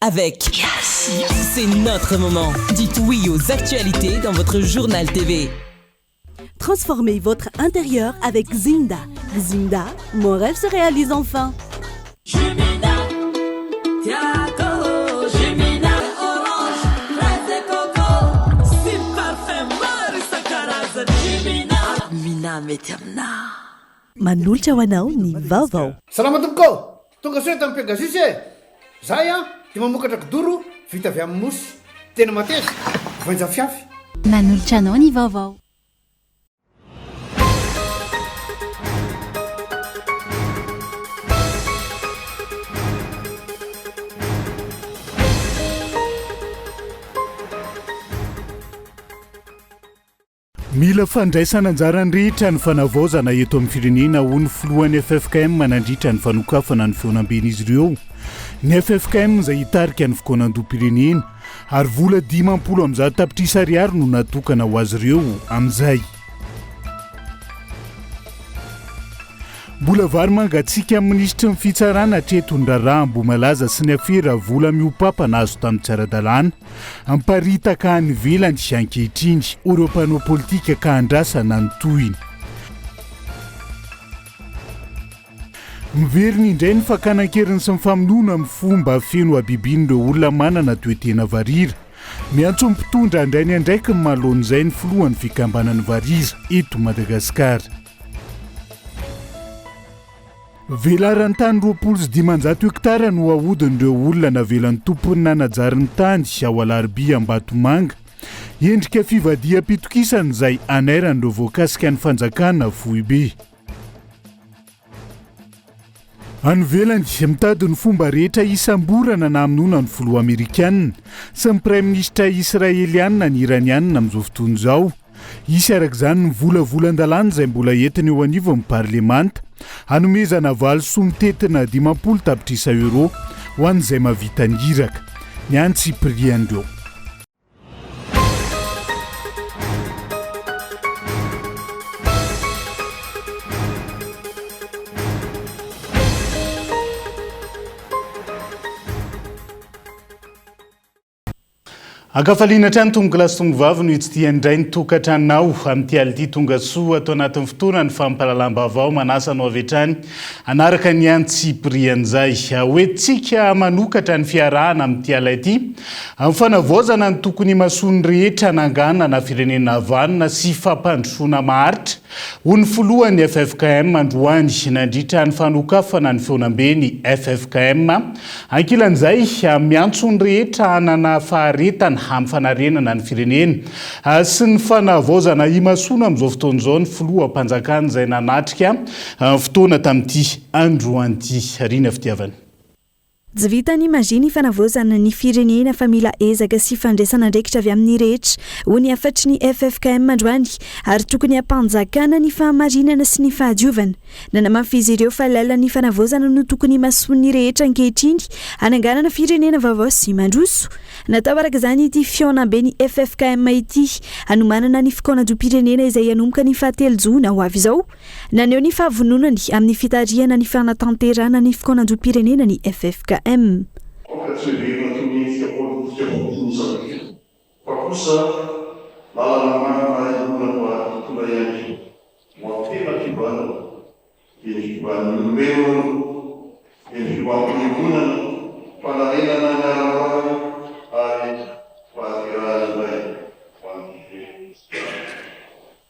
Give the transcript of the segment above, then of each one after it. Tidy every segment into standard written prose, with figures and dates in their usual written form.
Avec Yes. C'est notre moment. Dites oui aux actualités dans votre journal TV. Transformez votre intérieur avec Zinda. Zinda, mon rêve se réalise enfin. Manolotra ho anao ny vaovao. Salama tompoko ô! Tonga soa eto amin'ny Pegasus e! Zahay an dia mamokatra kidoro vita avy amin'ny mousse. Tena mateza, voainja fiafy. Manolotra anao ny vaovao. Mila fandraisana anjara ny rehetra ny fanavaozana eto amin'ny firenena hoy ny filohan'ny ffkm nandritra ny fanokafana ny fihaonamben'izy ireo. Ny ffkm izay hitarika ny fikaonandoham-pirenena ary vola 150 tapitrisa ariary no natokana ho azy ireo amin'izay. Mbola vary mangatsiaka amin'ny minisitry ny fitsarana hatreto ny raharaha Ambohimalaza sy ny afera vola mihoa-papana azo tamin'ny tsy ara-dalàna. Miparitaka any ivelany ankehitriny ireo mpanao politika ka andrasana ny tohiny. Miverina indray ny fakana an-keriny sy ny famonoana amin'ny fomba feno habibian'ireo olona manana toe-tena varira. Miantso ny mpitondra handray ny andraikiny manoloana izay ny filohan'ny fikambanan'ny varira eto Madagasikara. Velaran-tany 520 hektara no ahodin'ireo olona navelan'ny tompony nanajary ny tany ao Alarobia Ambatomanga. Endrika fivadiham-pitokisana izay anairan'ireo voakasika ny fanjakana foibe. Any ivelany, mitady ny fomba rehetra hisamborana na hamonoana ny filoha amerikana sy ny praiminisitra israeliana ny Iraniana amin'izao fotoana izao. Hisy araka izany ny volavolan-dalàna izay mbola entina eo anivon'ny parlemanta hanomezana valisoa mitentina 50 tapitrisa euros ho an'izay mahavita ny iraka. Ny antsipirian'ireo. Ankafaliana hatrany tompokolahy sy tompokovavy no hitsidihan'ny indray ny tokantranonao amin'ity alina ity. Tonga soa ato anatin'ny fotoana ny fampahalalam-baovao. Manasa anao avy hatrany hanaraka ny antsipirian'izay. Hoentintsika manokatra ny fiarahana amin'ity alina ity amin'ny fanavaozana ny tokony himasoan'ny rehetra hananganana firenena vanona sy fampandrosoana maharitra Hoy ny filohan'ny ffkm androany nandritra ny fanokafana ny fihaonamben'ny ffkm. Ankilan'izay, miantso ny rehetra hanana faharetana amin'ny fanarenana ny firenena sy ny fanavaozana imasoana amin'izao fotoana izao ny filoham-panjakana izay nanatrika fotoana tamin'ity androany ity. Rina Fitiavana. Tsy vitan'ny magie ny fanavaozana ny firenena fa mila ezaka sy fandraisana andraikitra avy amin'ny rehetra, hoy ny hafatry ny ffkm androany, ary tokony hampanjakana ny fahamarinana sy ny fahadiovana. Nanamafy izy ireo fa lalan'ny fanavaozana no tokony himasoan'ny rehetra ankehitriny hananganana firenena vaovao sy mandroso. Natao araka izany ity fihaonamben'ny ffkm ity hanomanana ny fikaonandoham-pirenena izay hanomboka ny fahatelo jona ho avy izao. Naneho ny fahavononany amin'ny fitarihana ny fanatanterahana ny fikaonandoham-pirenena ny ffkm. Aoka tsy hoheverina toy ny hetsika politika fotsiny isan'andro, fa kosa lalana marina iombonana ho an'ny mpitondra ihany koa ho amin'ny tena fiovana, dia ny fiovan'ny olombelona aloha, dia ny fiovam-piangonana, fanarenana ny ara-morale ary fahaterahana indray ho an'ny firenena.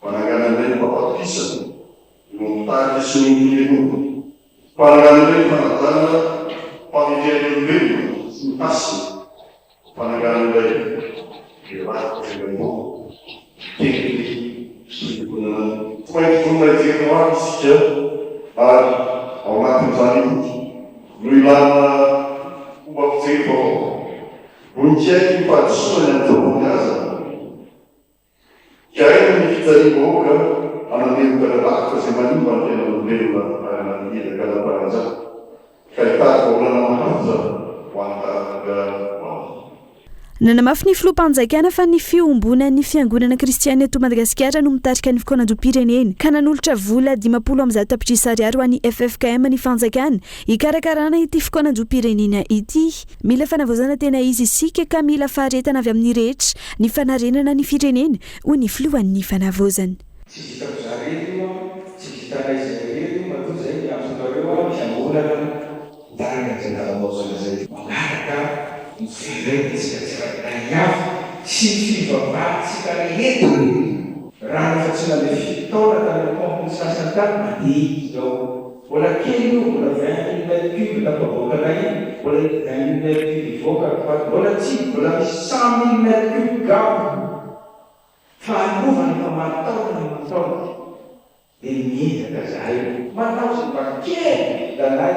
Fananganana indray ny fampatokisana eo amin'ny mpitarika sy ny olom-pirenena. Fananganana indray ny fanajana fahamendrehan'ny olombelona sy ny hasina. Fananganana indray ny rafitra iraimoko miteky ny fiombonana. Tsy maintsy vonona hijery ny hoavy isika ary ao anatin'izany indrindra no ilana fomba fijery vaovao. Vonon-kiaiky ny fahadisoana ny amin'ny fahombiazana. Hiaina ny fijaliam-bahoaka hanameloka ny rafitra izay manimba ny fiainan'olombelona ary hanana ezaka ara-panajana ka hitady vahaolana maharitra ho an'ny taranaka ho avy. Nanamafy ny filoham-panjakana fa ny fiombonan'ny fiangonana kristiana eto Madagasikara no mitarika ny fikaonandoham-pirenena ka nanolotra vola 150 tapitrisa ariary ho an'ny ffkm ny fanjakana hikarakarana ity fikaonandoham-pirenena ity. Mila fanavaozana tena izy isika ka mila faharetana avy amin'ny rehetra ny fanarenana ny firenena, hoy ny filohan'ny fanavaozana. Tsy vitako za rery io an, tsy vitanay zay rery io matoa zay miantso anareo an, fiangonana mitarika an'izay fanavaozana zay. Mangataka ny firenentsika tsirairay avy sy ny fivavahantsika rehetra. Rano efa tsy nandeha fito taona tany amin'ny paompy ny sasany tany, mandeha izao. Mbola kely io, mbola 20 mille mètres cubes tafavoakanay iny, mbola hisy 20 mille mètres cubes hivoaka ato ho ato, mbola tsy, mbola misy 100 mille mètres cubes gabo. Fahalovana efa maro taona no nataony dia miezaka zahay manao izay mba kely vitanay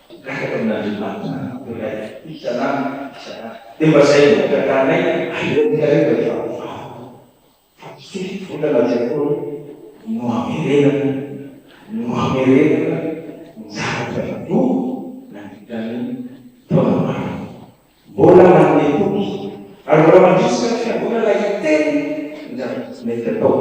mangataka amin'Andriamanitra iray isan'andro isan'andro dia mba zay koa angatahanay aleonareo mba hivavaka fa tsy fito volana tsy akory no hamerenana no hamerenana ny zavatra nandoro nandritra ny taona maro. Mbola manome toky ary mbola mandrisika ny Fiangonana hiteny ny zavatra tsy mety atao.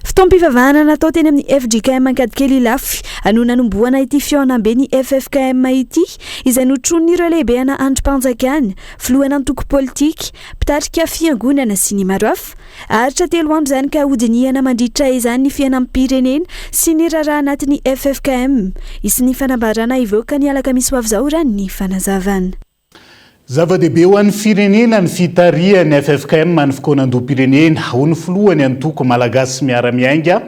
Fotoam-pivavahana natao teny amin'ny fjkm Ankadikely Ilafy no nanombohana ity fihaonambe ny ffkm ity, izay notronin'ireo lehibeana andrim-panjakana, filohan'antoko politika, mpitarika fiangonana sy ny maro hafa. Haharitra telo andro izany ka hodinihana mandritra izany ny fiainam-pirenena sy ny raharaha anatin'ny ffkm. Hisy ny fanambarana hivoaka ny alakamisy ho avy izao raha ny fanazavana. Zava-dehibe ho an'ny firenena ny fitarihan'ny ffkm ny fikaonandoham-pirenena, hoy ny filohan'ny antoko Malagasy Miara-Miainga,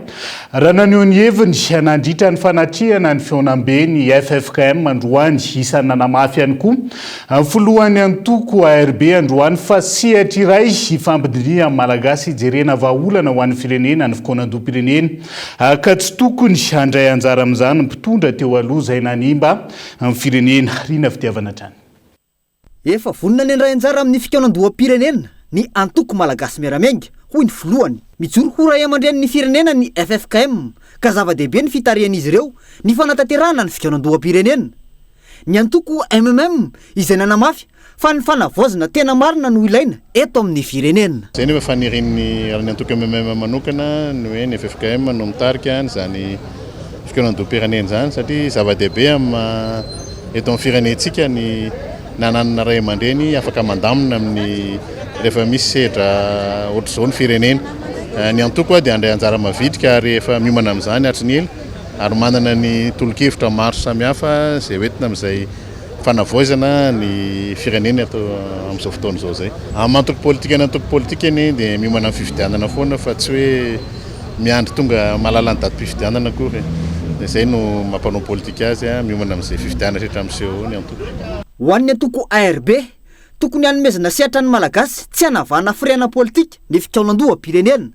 raha naneho ny heviny nandritra ny fanatrehana ny fihaonamben'ny ffkm androany. Isan'ny nanamafy ihany koa Filohan'ny antoko ARB androany fa sehatra iray hifampidinihan'ny Malagasy hijerena vahaolana ho an'ny firenena ny fikaonandoham-pirenena ka tsy tokony handray anjara amin'izany ny mpitondra teo aloha izay nanimba ny firenena. Rina Fitiavana hatrany. Efa vonona ny handray anjara amin'ny fikaonandoham-pirenena ny antoko Malagasy Miara-Miainga, hoy ny filohany. Mijoro ho raiamandrenin'ny firenena ny ffkm ka zava-dehibe ny fitarihan'izy ireo ny fanatanterahana ny fikaonandoham-pirenena. Ny antoko mmm izay nanamafy fa ny fanavaozana tena marina no ilaina eto amin'ny firenena. Izay nefa fanirian'ny ny antoko mmm manokana ny hoe ny ffkm no mitarika an'izany fikaonandoham-pirenena izany satria zava-dehibe amin'ny maha eto amin'ny firenentsika ny nananana ray aman-dreny afaka mandamina amin'ny rehefa misy sedra ohatr'izao ny firenena. Ny antoko dia handray anjara mavitrika ary efa miomana amin'izany hatry ny ela. ary manana ny tolo-kevitra maro samihafa izay hoentina amin'izay fanavaozana ny firenena eto amin'izao fotoana izao izay. Amin'ny antoko politika ny antoko politika anie dia miomana amin'ny fifidianana foana fa tsy hoe miandry tonga mahalala ny datim-pifidianana akory. Izay no mampanao politika azy, miomana amin'izay fifidianana rehetra miseho eo ny antoko. Ho an'ny antoko ARB, tokony hanomezana sehatra ny Malagasy tsy hanavahana firehana politika ny fikaonandoham-pirenena.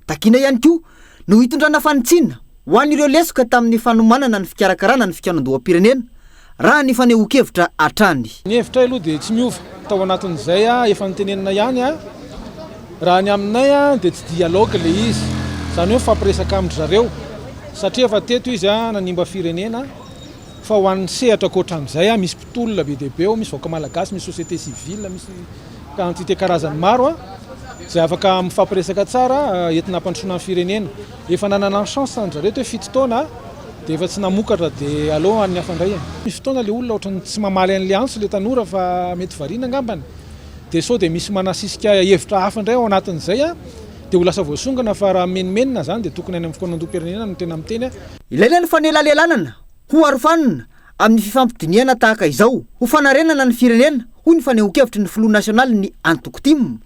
Takiana ihany koa no hitondrana fanitsiana ho an'ireo lesoka tamin'ny fanomanana ny fikarakarana ny fikaonandoham-pirenena, raha ny fanehoan-kevitra hatrany. Ny hevitray aloha dia tsy miova tao anatin'izay efa notenenina ihany, raha ny aminay dia tsy dialogue ilay izy, izany hoe mifampiresaka amin-dry zareo satria efa teto izy nanimba firenena, fa ho an'ny sehatra ankoatran'izay misy mpitolona be dia be ao, misy vahoaka malagasy, misy société civile, misy entité karazany maro izay afaka mifampiresaka tsara entina hampandrosoana ny firenena. Efa nanana ny chance ny zareo teo fito taona dia efa tsy namokatra dia aleo ho an'ny hafa indray e. Misy fotoana ilay olona ohatran'ny tsy mamaly an'ilay antso ilay tanora fa mety variana angambany dia sao dia misy manasisika hevitra hafa indray ao anatin'izay dia ho lasa voasongana fa raha mimenomenona izany dia tokony any amin'ny fikaonandoham-pirenena no tena miteny. Ilaina ny fanelanelanana ho arofanina amin'ny fifampidinihana tahaka izao ho fanarenana ny firenena, hoy ny fanehoan-kevitry ny filoha nasionalin'ny antoko tim.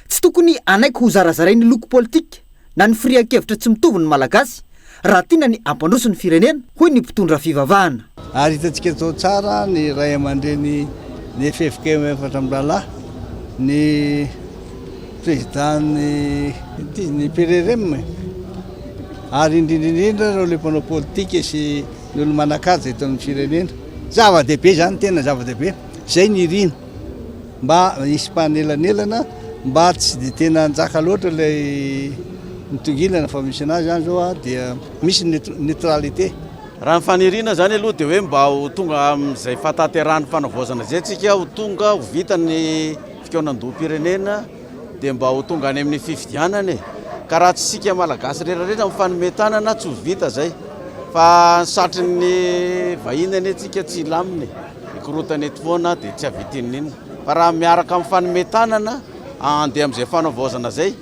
Tsy tokony hanaiky ho zarazarain'ny loko politika na ny firehan-kevitra tsy mitovy ny Malagasy raha tiana ny hampandroso ny firenena, hoy ny mpitondra fivavahana. Ary hitantsika tao tsara ny ray aman-dreny ny ffkm efatra mirahalahy, ny président-n'ny ny PRRM ary indrindra indrindra ireo ilay mpanao politika sy ny olo-manan-kaja eto amin'ny firenena. Zava-dehibe izany, tena zava-dehibe. Izay ny irina mba hisy mpanelanelana mba tsy dia tena hanjaka loatra ilay mitongilana fa misy anazy izany izao dia misy ny neutralité. Raha ny faniriana izany aloha dia hoe mba ho tonga amin'izay fahatanterahan'ny fanavaozana izay tsika, ho tonga ho vita ny. fikaonandoham-pirenena dia mba ho tonga any amin'ny fifidianana e! Ka raha tsy isika Malagasy rehetra rehetra mifanome tanana tsy ho vita zay. Fa ny satrin'ny vahiny anie tsika tsy hilamina e! Hikorontana eto foana dia tsy hahavita inona inona. Fa raha miaraka mifanome tanana handeha amin'izay fanavaozana zay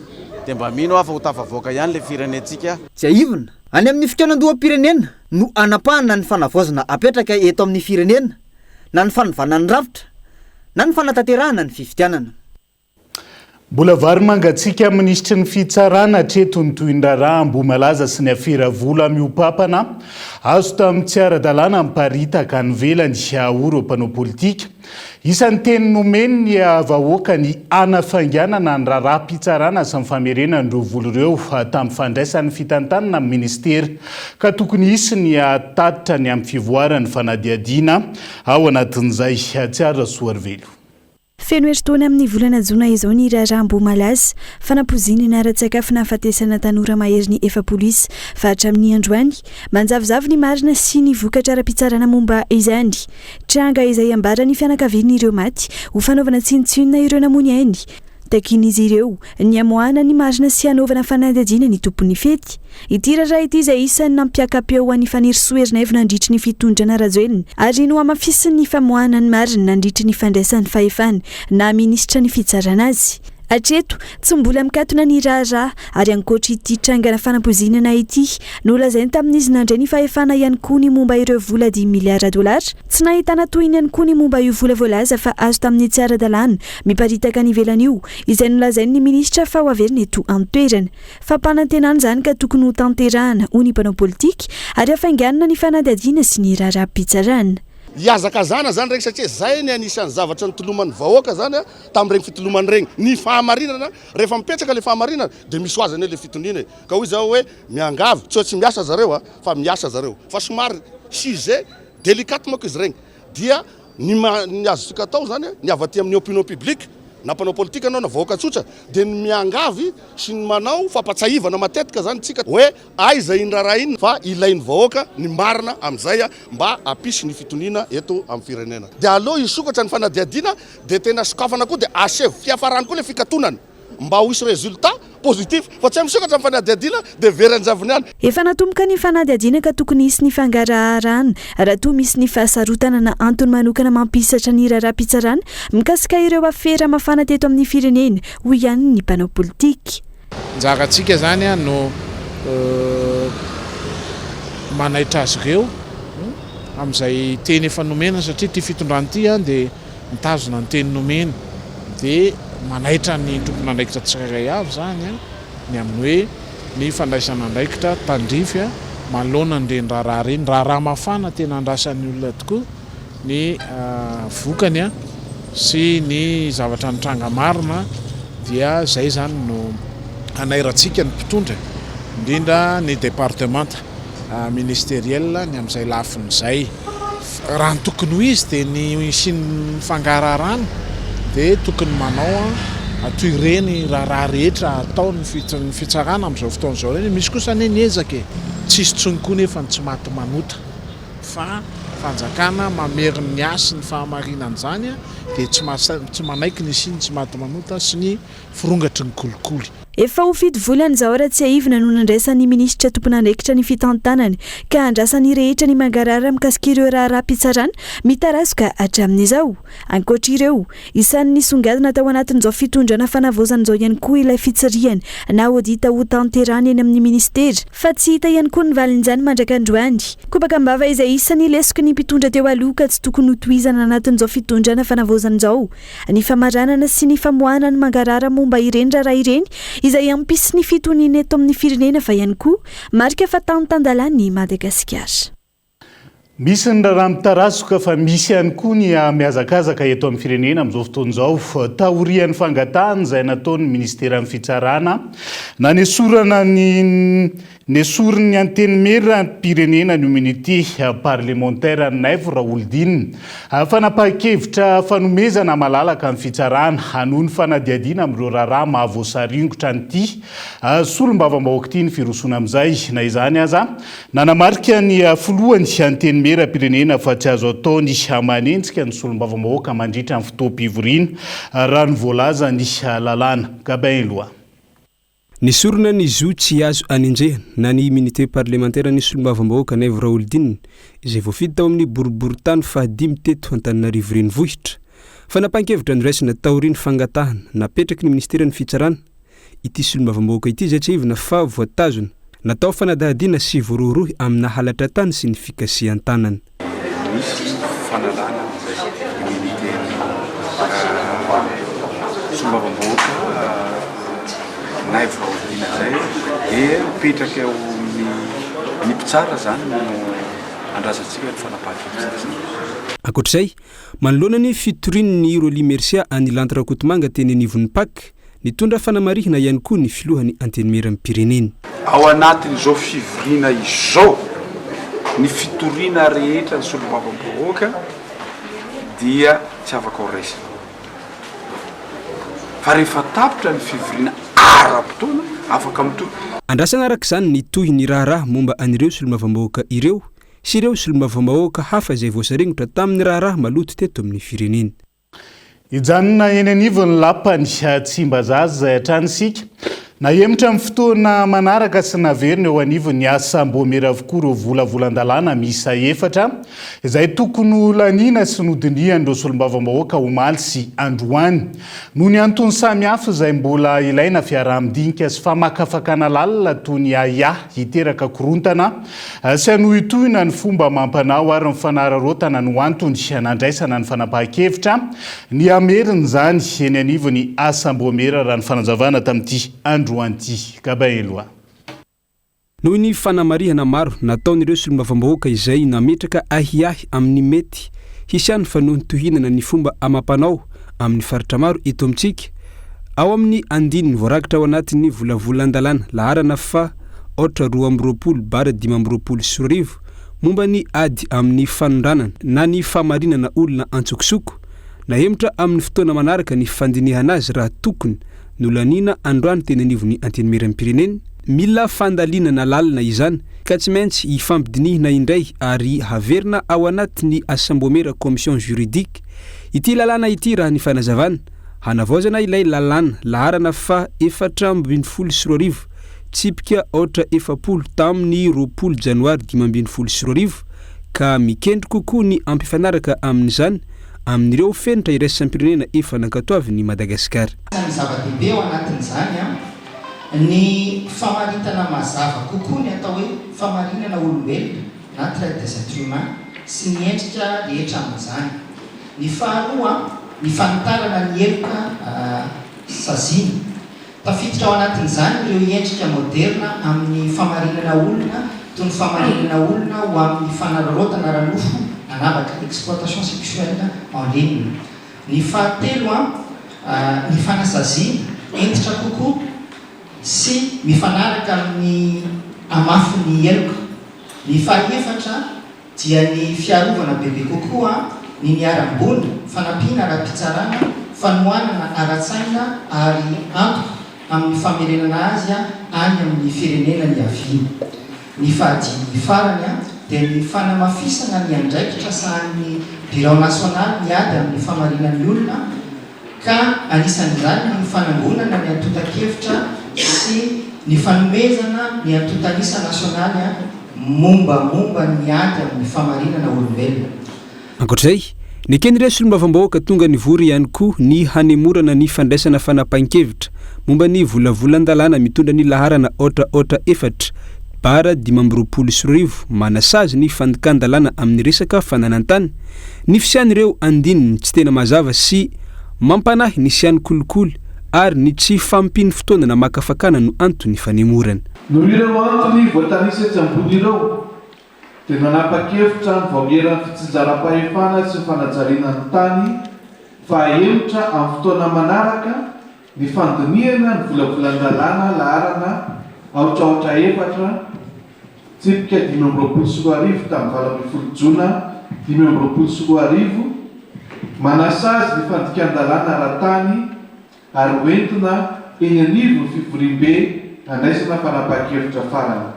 dia mba mino aho fa ho tafavoaka ihany ilay firenentsika. Tsiahivina, any amin'ny fikaonandoham-pirenena no hanapahana ny fanavaozana apetraka eto amin'ny firenena na ny fanovana ny rafitra na ny fanatanterahana ny fifidianana. Mbola vary mangatsiaka minisitry ny fitsarana hatreto ny tohin'ny raharaha Ambohimalaza sy ny afera vola mihoa-papana azo tamin'ny tsy ara-dalàna miparitaka any ivelany hoy ireo mpanao politika. Isan'ny teny nomeny ny vahoaka ny hanafainganana ny raharaham-pitsarana sy ny famerenana ireo vola ireo tamin'ny fandraisany fitantanana ny minisitera ka tokony hisy ny tatitra ny amin'ny fivoaran'ny fanadihadiana ao anatin'izay. Tsiaro Rasoarivelo. Feno herintaona amin'ny volana jona izao ny raharaha Ambohimalaza, fanampoizinana ara-tsakafo nahafatesana tanora maherin'ny 40 isa fa hatramin'ny androany, manjavozavo ny marina sy ny vokatra ara-pitsarana momba izany. Tranga izay ambaran'ny fianakavian'ireo maty ho fanaovana tsinontsinona ireo namoy ny ainy. Takian'izy ireo ny hamoahana ny marina sy hanaovana fanadihadiana ny tompon'ny fety. Ity raharaha ity izay isan'ny nampiaka-peo an'i Fanirisoa Ernaivo nandritry ny fitondrana Rajoelina ary nohamafisin'ny famoahana ny marina nandritry ny fandraisany fahefana naha minisitra ny fitsarana azy. Hatreto, tsy mbola mikatona ny raharaha ary ankoatra ity trangana fanampoizinana ity, nolazainy tamin'izy nandray ny fahefana ihany koa ny momba ireo vola dimy miliara dolara. Tsy nahitana tohiny ihany koa ny momba io vola voalaza fa azo tamin'ny tsy ara-dalàna miparitaka any ivelany io, izay nolazain'ny minisitra fa ho averina eto an-toerana. Fampanantenana izany ka tokony hotanterahana, hoy ny mpanao politika, ary hafainganina ny fanadihadiana sy ny raharaham-pitsarana. Hihazakazahana zany regny satria zay ny anisan'ny zavatra nitoloman'ny vahoaka zany tamin'regny fitolomana regny, ny fahamarinana, rehefa mipetraka le fahamarinana de misy ho azy anie le fitoniana e, ka hoy zaho hoe miangavy, tsy hoe tsy miasa zareo a, fa miasa zareo, fa somary sujet delicate manko izy regny, dia ny ny azontsika atao zany ny avy aty amin'ny opinion publique na mpanao politika anao na vahoaka tsotra dia ny miangavy sy ny manao fampatsahivana matetika zany tsika hoe aiza iny raharaha iny fa ilain'ny vahoaka ny marina amin'izay mba hampisy ny fitoniana eto amin'ny firenena dia aleo hisokatra ny fanadihadiana dia tena sokafana koa dia asevo fiafarany koa le fikatonana Mba ho hisy résultat positif fa tsy hay misokatra ny fanadihadiana dia very an-javony any. Efa natomboka ny fanadihadiana ka tokony hisy ny fangaraharana raha toa misy ny fahasarotana na antony manokana mampihisatra ny raharaham-pitsarana mikasika ireo afera mafana teto amin'ny firenena, hoy ihany ny mpanao politika. Anjarantsika izany no manaitra azy ireo amin'izay teny efa nomena satria ity fitondrana ity dia mitazona ny teny nomeny dia manaitra ny tompon'andraikitra tsirairay avy izany ny amin'ny hoe ny fandraisana andraikitra tandrify manoloana an'ireny raharaha ireny. Raharaha mafana tena andrasan'ny olona tokoa ny vokany sy ny zavatra nitranga marina dia izay izany no hanairantsika ny mpitondra indrindra ny departemanta. ministeriel ny amin'izay lafiny izay. Raha ny tokony ho izy dia ny hisian'ny fangaraharana dia tokony manao toy ireny raharaha rehetra ataon'ny fitsarana amin'izao fotoana izao ireny. Misy kosa anie ny ezaka e! Tsisy intsony koa nefa ny tsy maty manota fa fanjakana mameriny ny hasy ny fahamarinana izany dia tsy manaiky ny hisian'ny tsy maty manota sy ny firongatry ny kolikoly. Efa ho fito volana izao raha tsiahivina no nandraisan'ny minisitra tompon'andraikitra ny fitantanany ka andrasan'ny rehetra ny mangarahara mikasika ireo raharaham-pitsarana mitarazoka hatramin'izao. Ankoatra ireo, isan'ny nisongadina tao anatin'izao fitondrana fanavaozana izao ihany koa ilay fitsirihana na audit hotanterahana eny amin'ny minisitera fa tsy hita ihany koa ny valin'izany mandrak'androany. Kobaka am-bava izay isan'ny lesoky ny mpitondra teo aloha ka tsy tokony hotohizana anatin'izao fitondrana fanavaozana izao. Ny famaranana sy ny famoahana ny mangarahara momba ireny raharaha ireny izay hampisy ny fitoniana eto amin'ny firenena fa ihany koa marika fa tany tan-dalàna i Madagasikara. Misy ny raharaha mitarazoka fa misy ihany koa ny mihazakazaka eto amin'ny firenena amin'izao fotoana izao. Taorian'ny fangatahana izay nataon'ny minisiteran'ny Fitsarana nanesorana ny Nesorin'ny Antenimierampirenena ny immunité parlementaire an'i Naivo Raholdina. Fanapahan-kevitra fanomezana malalaka ny fitsarana hanohy ny fanadihadiana amin'ireo raharaha mahavoasaringotra an'ity solombavambahoaka ity ny firosoana amin'izay. Na izany aza, nanamarika ny filohan'ny Antenimiera. Antenimierampirenena fa tsy azo atao ny manenjika ny solombavambahoaka mandritra ny fotoam-pivoriana, raha ny voalazan'ny lalàna. Gabin Eloi. Nesorina ny zo tsy azo anenjehana na ny immunité parlementaire ny solombavambahoaka Naivo Raholdina, izay voafidy tao amin'ny boriborintany fahadimy teto Antananarivo Renivohitra. Fanapahan-kevitra noraisina taorian'ny fangatahana napetraky ny minisiteran'ny Fitsarana ity solombavambahoaka ity izay tsiahivina fa voatazona natao fanadihadiana sy voarohirohy amina halatra tany sy ny fikasihan-tanana. Nisy fanalana an'izay immunité-n'ny solombavambahoaka Naivo Raholdina izay dia mipetraka eo amin'ny ny mpitsara izany no andrasantsika ny fanapahan-kevitra izany. Ankoatra izay, manoloana ny fitorian'ny Rolly Mercia an'i Lanto Rakotomanga teny anivon'ny Pac, Nitondra fanamarihana ihany koa ny filohan'ny Antenimierampirenena. Ao anatin'izao fivoriana izao, ny fitoriana rehetra ny solombavambahoaka dia tsy afaka ho raisina. Fa rehefa tapitra ny fivoriana ara-potoana, afaka mitory. Andrasana araka izany ny tohin'ny raharaha momba an'ireo solombavambahoaka ireo sy ireo solombavambahoaka hafa izay voasaringotra tamin'ny raharaha maloto teto amin'ny firenena. Hijanona eny anivon'ny lapan'i Tsimbazaza izay hatrany isika. Nahemotra amin'ny fotoana manaraka sy naverina eo anivon'ny asam-boamiera avokoa ireo volavolan-dalàna miisa efatra izay tokony ho laniana sy nodinihan'ireo solombavambahoaka omaly sy androany. Noho ny antony samihafa izay mbola ilaina fiaraha-midinika sy famakafakana lalina toy ny ahiahy hiteraka korontana sy hanohitohina ny fomba amam-panao ary ny fanararaotana no antony nandraisana ny fanapahan-kevitra ny hamerina izany eny anivon'ny asam-boamiera raha ny fanazavana tamin'ity androany ity. Gabin Eloi. Noho ny fanamarihana maro nataon'ireo solombavambahoaka izay nametraka ahiahy amin'ny mety hisian'ny fanohintohinana ny fomba amam-panao amin'ny faritra maro eto amintsika, ao amin'ny andininy voarakitra ao anatin'ny volavolan-dalàna laharana faha aotra 22 bara 2025 momba ny ady amin'ny fanondranana na ny famarinana olona antsokosoko, nahemotra amin'ny fotoana manaraka ny fandinihana azy raha tokony nolaniana androany teny anivon'ny Antenimierampirenena. Mila fandalinana lalina izany ka tsy maintsy hifampidinihina indray ary haverina ao anatin'ny asambomera commission juridique ity lalàna ity raha ny fanazavana. Hanavaozana ilay lalàna laharana faha 2014 tsipika aotra 40 tamin'ny 20 janoary 2015 ka mikendry kokoa ny hampifanaraka amin'izany amin'ireo fenitra iraisam-pirenena efa nankatoavin'i Madagasikara. Isan'ny zava-dehibe ao anatin'izany ny famaritana mazava kokoa ny atao hoe famarinana olombelona na traite des êtres humains sy ny endrika rehetra amin'izany. Ny faharoa, ny fanitarana ny heloka saziana. Tafiditra ao anatin'izany ireo endrika moderina amin'ny famarinana olona toy ny famarinana olona ho amin'ny fanararaotana ara-nofo an'habaka, exploitation sexuelle en ligne. Ny fahatelo, ny fanasaziana hentitra kokoa sy mifanaraka amin'ny hamafin'ny heloka. Ny fahefatra, dia ny fiarovana bebe kokoa ny niharam-boina, fanampiana ara-pitsarana, fanohanana ara-tsaina ary antoka amin'ny famerenana azy any amin'ny firenena niaviany. Ny fahadimy farany dia ny fanamafisana ny andraikitra sahanin'ny Birao nasionaly miady amin'ny famarinan'ny olona, ka anisan'izany ny fanangonana ny antontan-kevitra sy ny fanomezana ny antontan'isa nasionaly mombamomba ny ady amin'ny famarinana olombelona. Ankoatra izay, neken'ireo solombavambahoaka tonga nivory ihany koa ny hanemorana ny fandraisana fanapahan-kevitra momba ny volavolan-dalàna mitondra ny laharana aotra aotra efatra bara 2025 manasazy ny fandikan-dalàna amin'ny resaka fananan-tany Ny fisian'ireo andininy tsy tena mazava sy mampanahy ny sian'ny kolikoly ary ny tsy fahampian'ny fotoana namakafakana no anton'ny fanemorana. Noho ireo antony voatanisa etsy ambony ireo dia nanapa-kevitra ny Vaomieran'ny Fitsinjaram-pahefana sy ny Fanajariana ny Tany fa hahemotra amin'ny fotoana manaraka ny fandinihana ny volavolan-dalàna laharana aotra aotra efatra Tsipika 2025 tamin'ny 18 jona 2025, manasazy ny fandikan-dalàna ara-tany ary hoentina eny anivon'ny fivoriambe handraisana fanapahan-kevitra farany.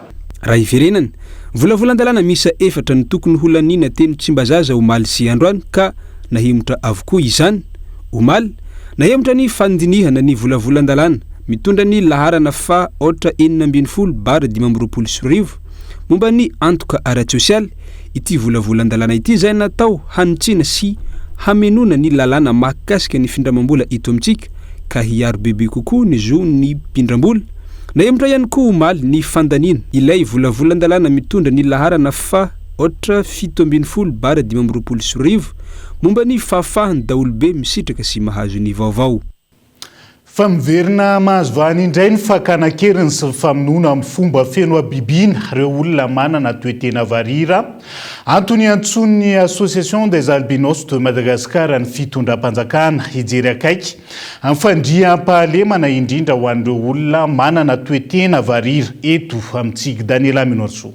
Raha hiverenana, Volavolan-dalàna miisa efatra no tokony holaniana teny Tsimbazaza omaly sy androany ka nahemotra avokoa izany. Omaly, nahemotra ny fandinihana ny volavolan-dalàna mitondra ny laharana faha aotra 16 bar 2025 momba ny antoka ara-tsosialy ity volavolan-dalàna ity izay natao hanitsiana sy hamenoana ny lalàna mahakasika ny findramam-bola eto amintsika ka hiaro bebe kokoa ny zon'ny mpindram-bola. Nahemotra ihany koa omaly ny fandaniana ilay volavolan-dalàna mitondra ny laharana faha aotra 17 bara 2025 momba ny fahafahan'ny daholobe misitraka sy mahazo ny vaovao. Fa miverina mahazo vahana indray ny fakana an-keriny sy ny famonoana amin'ny fomba feno habibiana ireo olona manana toe-tena varira. Antony iantsoan'ny Association des Albinos de Madagascar ny fitondram-panjakana hijery akaiky ny fandriampahalemana indrindra ho an'ireo olona manana toe-tena varira eto amintsika. Daniela Minoarisoa.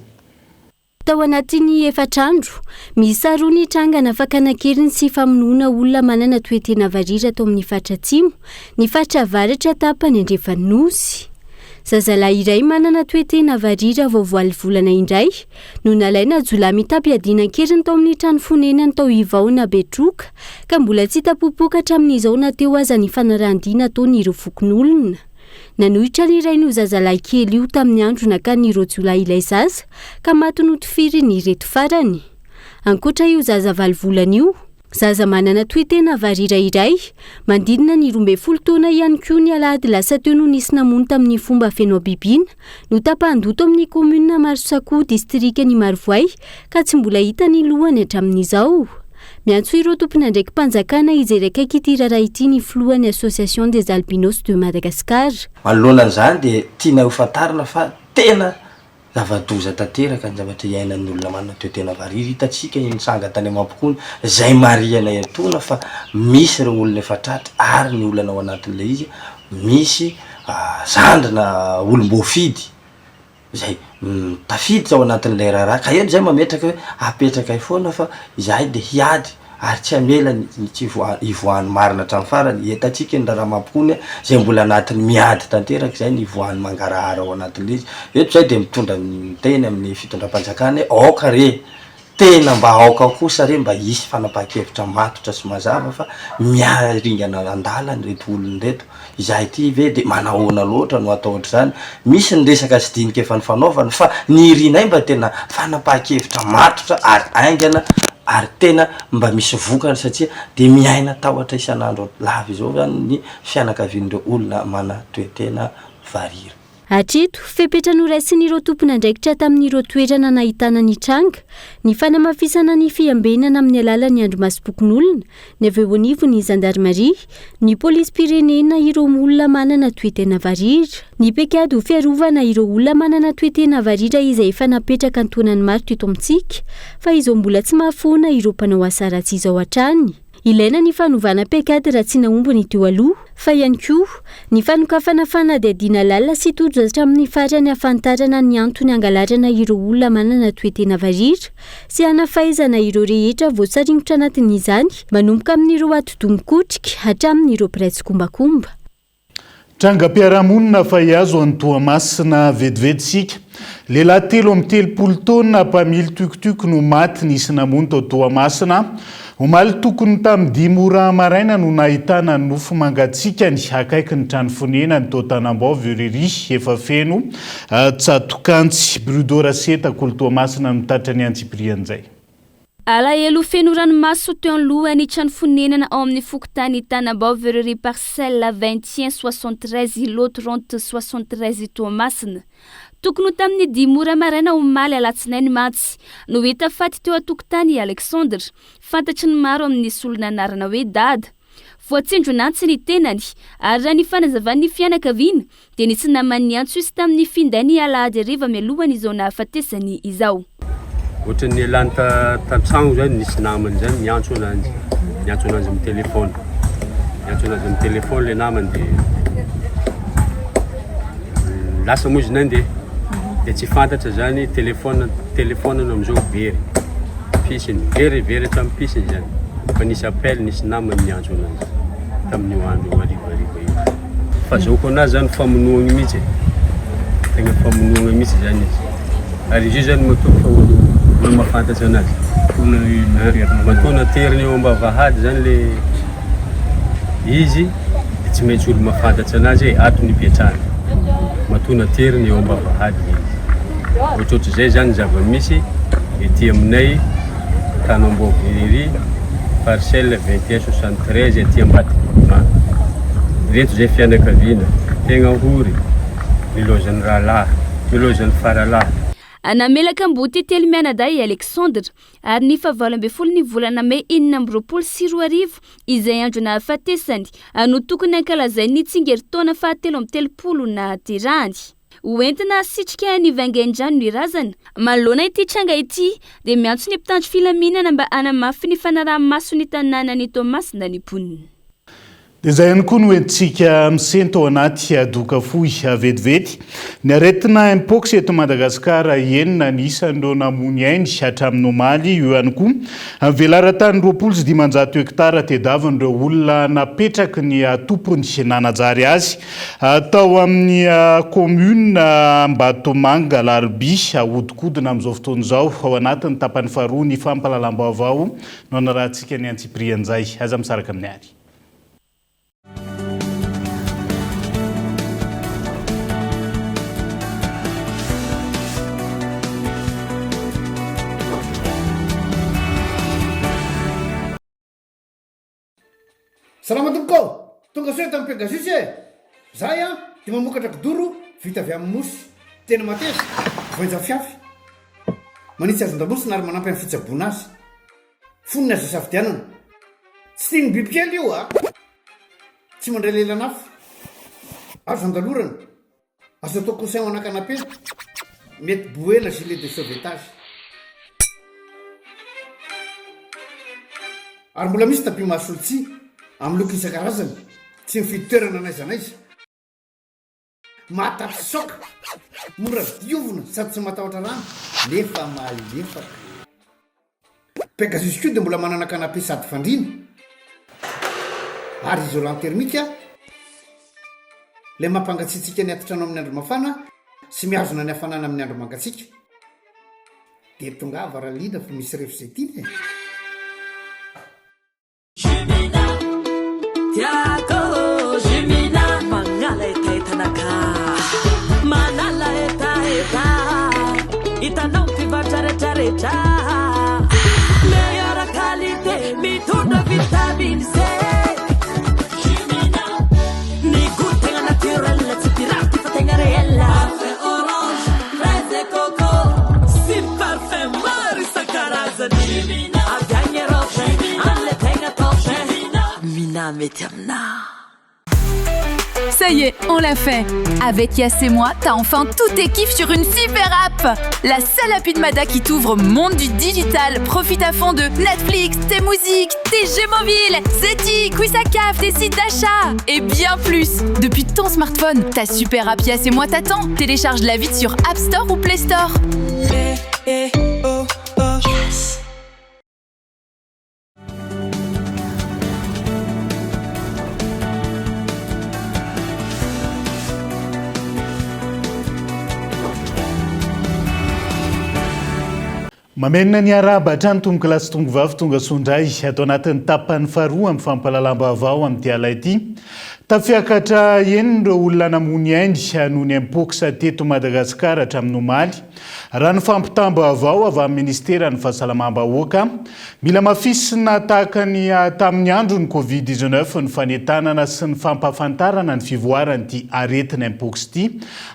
Tao anatin'ny efatra andro, miisa roa ny trangana fakana an-keriny sy famonoana olona manana toe-tena varira tao amin'ny faritra Atsimo, ny faritra Avaratra tapany andrefan'ny Nosy. Zazalahy iray manana toe-tena varira vao voaly volana indray no nalaina jiolahy mitam-piadiana an-keriny tao amin'ny trano fonenany tao Ivaona Betroka ka mbola tsy hita popoka hatramin'izao na teo aza ny fanarahan-dia nataon'ireo fokonolona. Nanohitra ny rainy io zazalahy kely io tamin'ny andro nakan'ireo jiolahy ilay zaza ka maty notifirin'ireto farany. Ankoatra io zaza valo volana io, zaza manana toe-tena varira iray, manodidina ny 12 taona ihany koa ny alahady lasa teo no nisy namono tamin'ny fomba feno habibiana, notapahan-doha tao amin'ny kaominina Marosakoa, distrikan'i Marovoay, ka tsy mbola hita ny lohany hatramin'izao. Miantso ireo tompon'andraiki-panjakana hijery akaiky ity raharaha ity ny filohan'ny Association des Albinos de Madagascar. Manoloana an'izany dia tianay ho fantarina fa tena zava-doza tanteraka ny zavatra iainan'ny olona manana toe-tena varira. Hitantsika iny nitranga tany Mampikony izay marihanay etoana fa misy ireo olona efa tratra ary ny olana ao anatin'ilay izy misy zandrina olom-boafidy izay tafiditra ao anatin'ilay raharaha ka eto izay mametraka hoe apetrakay foana fa izahay dia hiady ary tsy hamela ny tsy hivoahan'ny marina hatramin'ny farany, hitantsika iny raharaha mampikony izay mbola anatin'ny miady tanteraka izay ny hivoahan'ny mangarahara ao anatin'ilay izy, eto izay dia mitondra miteny amin'ny fitondram-panjakana hoe aoka re Tena mba aoka kosa re mba hisy fanapahan-kevitra matotra sy mazava fa miaringana an-dalana ireto olona ireto. Izahay ity ve dia manahoana loatra no atao ohatr'izany? Misy ny resaka sy dinika efa nifanaovana fa ny irinay mba tena fanapahan-kevitra matotra ary haingana ary tena mba misy vokany satria dia miaina tahotra isan'andro lava izao izany ny fianakavian'ireo olona mana-toe-tena varira. Hatreto, fepetra noraisin'ireo tompon'andraikitra tamin'ireo toerana nahitana ny tranga, ny fanamafisana ny fiambenana amin'ny alalan'ny andrimasom-pokonolona, ny avy eo anivon'ny zandarimaria, ny polisim-pirenena, ireo olona manana toe-tena varira. Ny paikady ho fiarovana ireo olona manana toe-tena varira izay efa napetraka an-taonany maro teto amintsika, fa izao mbola tsy mahafoana ireo mpanao asa ratsy izao hatrany. Ilaina ny fanovana paikady raha tsy nahomby ny teo aloha, fa ihany koa ny fanokafana fanadihadiana lalina sy tojo hatramin'ny farany hahafantarana ny antony hangalarana ireo olona manana toe-tena varira sy hanafaizana ireo rehetra voasaringotra anatin'izany manomboka amin'ireo atidoha mikotrika hatramin'ireo mpiray tsikombakomba. Trangam-piarahamonina fa hihazo an'i Toamasina vetivety isika. Lehilahy 33 taona mpamily tuc-tuc no maty nisy namono tao Toamasina. Omaly tokony tamin'ny dimy ora maraina no nahitana ny nofo mangatsiakany akaiky ny trano fonenany tao Tanambao Verrerie efa feno tsatok'antsy. Brudo Raseta, Kolo Toamasina no tratran'ny antsipirian'izay. Alahelo feno ranomaso teo anoloan'ny trano fonenana ao amin'ny fokontany Tanambao Verrerie Parcelle 21 73 Lot 30 73 Toamasina. Tokony ho tamin'ny dimy ora maraina omaly alatsinainy mantsy no hita faty teo an-tokotany i Alexandre, fantatry ny maro amin'ny solon'anarana hoe Dada. Voatsindron'antsy ny tenany ary raha ny fanazavan'ny fianakaviana dia nisy namany niantso izy tamin'ny finday ny alahady hariva mialohan'izao nahafatesany izao. Ohatran'ny nialany tan-tragno zany nisy namany zany niantso ananjy, niantso ananjy amin'ny téléphone, niantso ananjy amin'ny téléphone le namany de lasa moa izy nandeha de tsy fantatra zany téléphone téléphone amizao very, pisiny very very hatramin'ny pisiny zany fa nisy appel nisy namany niantso ananjy tamin'io andro harivariva io. Fahazoako anazy zany famonoagna mihitsy e, tegna famonoagna mihitsy zany izy. Ary izy io zany matoa fa olo olo mahafantatry anazy. Matoa nateriny eo ambavahady zany le izy de tsy maintsy olo mahafantatry anazy hoe ato no ipetrahany. Matoa nateriny eo ambavahady le izy. Ohatrohatr'izay zany ny zava-misy ety aminay Tanambao Verrerie, parcelle 21 73 aty Ambatobodomanga. Ireto izay fianakaviana, tegna ory, nilaozan'ny rahalahy, nilaozan'ny faralahy. Namela kamboty telo mianadahy i Alexandre, ary ny fahavalo ambin'ny folo ny volana mey 2026, izay andro nahafatesany, no tokony hankalazainy ny tsingerin-taona fahatelo amby telopolo nahaterahany. Ho entina hasitrika ny vaingain-drano ny razana. Manoloana ity tranga ity dia miantso ny mpitandro filaminana mba hanamafy ny fanaraha-maso ny tanànan'i Toamasina ny mponina. Dia izay ihany koa no entintsika misento ao anaty doka fohy vetivety. Ny aretina Mpox eto Madagasikara, enina ny isan'ireo namoy ainy hatramin'ny omaly. Io ihany koa velaran-tany 520 hektara tediavin'ireo olona napetraky ny tompony nanajary azy. Tao amin'ny commune Ambatomanga Alarobia, ahodikodina amin'izao fotoana izao ao anatin'ny tapany faharoa ny fampahalalam-baovao no anarahantsika ny antsipirian'izay. Aza misaraka amin'ny ary. Salama tompoko ô! Tonga soa eto amin'ny Pegasus e! Zahay an dia mamokatra kidoro vita avy amin'ny mousse. Tena mateza, voainja fiafy. Manitsy hazon-damosina ary manampy amin'ny fitsaboana azy. Fonony azo isafidianana. Tsy tian'ny bibikely io a! Tsy mandray lelan'afo. Azo andalorana. Azo atao coussin ho ana canapé, mety bouée na gilet de sauvetage. Ary mbola misy tapis mahasolo tsihy, amin'ny loko isan-karazany, tsy mifidy toerana n'aiza n'aiza. Mahatapy choc, mora diovina sady tsy matahotra rano nefa malefaka. Pegasus koa dia mbola manana canapé sady fandriana ary isolant thermique ilay mampangatsiatsiaka ny atitrano amin'ny andro mafana sy mihazona ny hafanana amin'ny andro mangatsiaka. Dia tongava raha liana fa misy ref izay tiana e! Tiako Jumina Manala hetahetanakà Manala hetaheta Hitanao mpivarotra retraretra Meilleure qualité Mitondra vitamine C Jumina Ny goût tegna naturel Tsy pirate fa tegna réel Parfum orange, fraise et coco Sy parfum maro isan-karazany Jumina Avy agny Europe Amle tegna top Mina mety aminah. Ça y est, on l'a fait Avec Yas et moi, t'as enfin tous tes kiffs sur une super app La seule appli de Mada qui t'ouvre au monde du digital. Profite à fond de Netflix, tes musiques, tes jeux mobiles, Zeti, Quizakaf, tes sites d'achat et bien plus. Depuis ton smartphone, ta super app Yas et moi t'attend. Télécharge-la vite sur App Store ou Play Store. Eh, oh, oh. Yes. Mamerina ny arahaba hatrany tompokolahy sy tompokovavy tonga soa indray ato anatin'ny tapany faharoa amin'ny fampahalalam-baovao amin'ity alina ity. Tafiakatra enina ireo olona namoy ny ainy noho ny mpox teto Madagasikara hatramin'ny omaly. Raha ny fampitam-baovao avy amin'ny Ministeran'ny Fahasalamam-bahoaka, mila hamafisina tahaka ny tamin'ny andron'ny Covid 19 ny fanentanana sy ny fampahafantarana ny fivoaran'ity aretina Mpox ity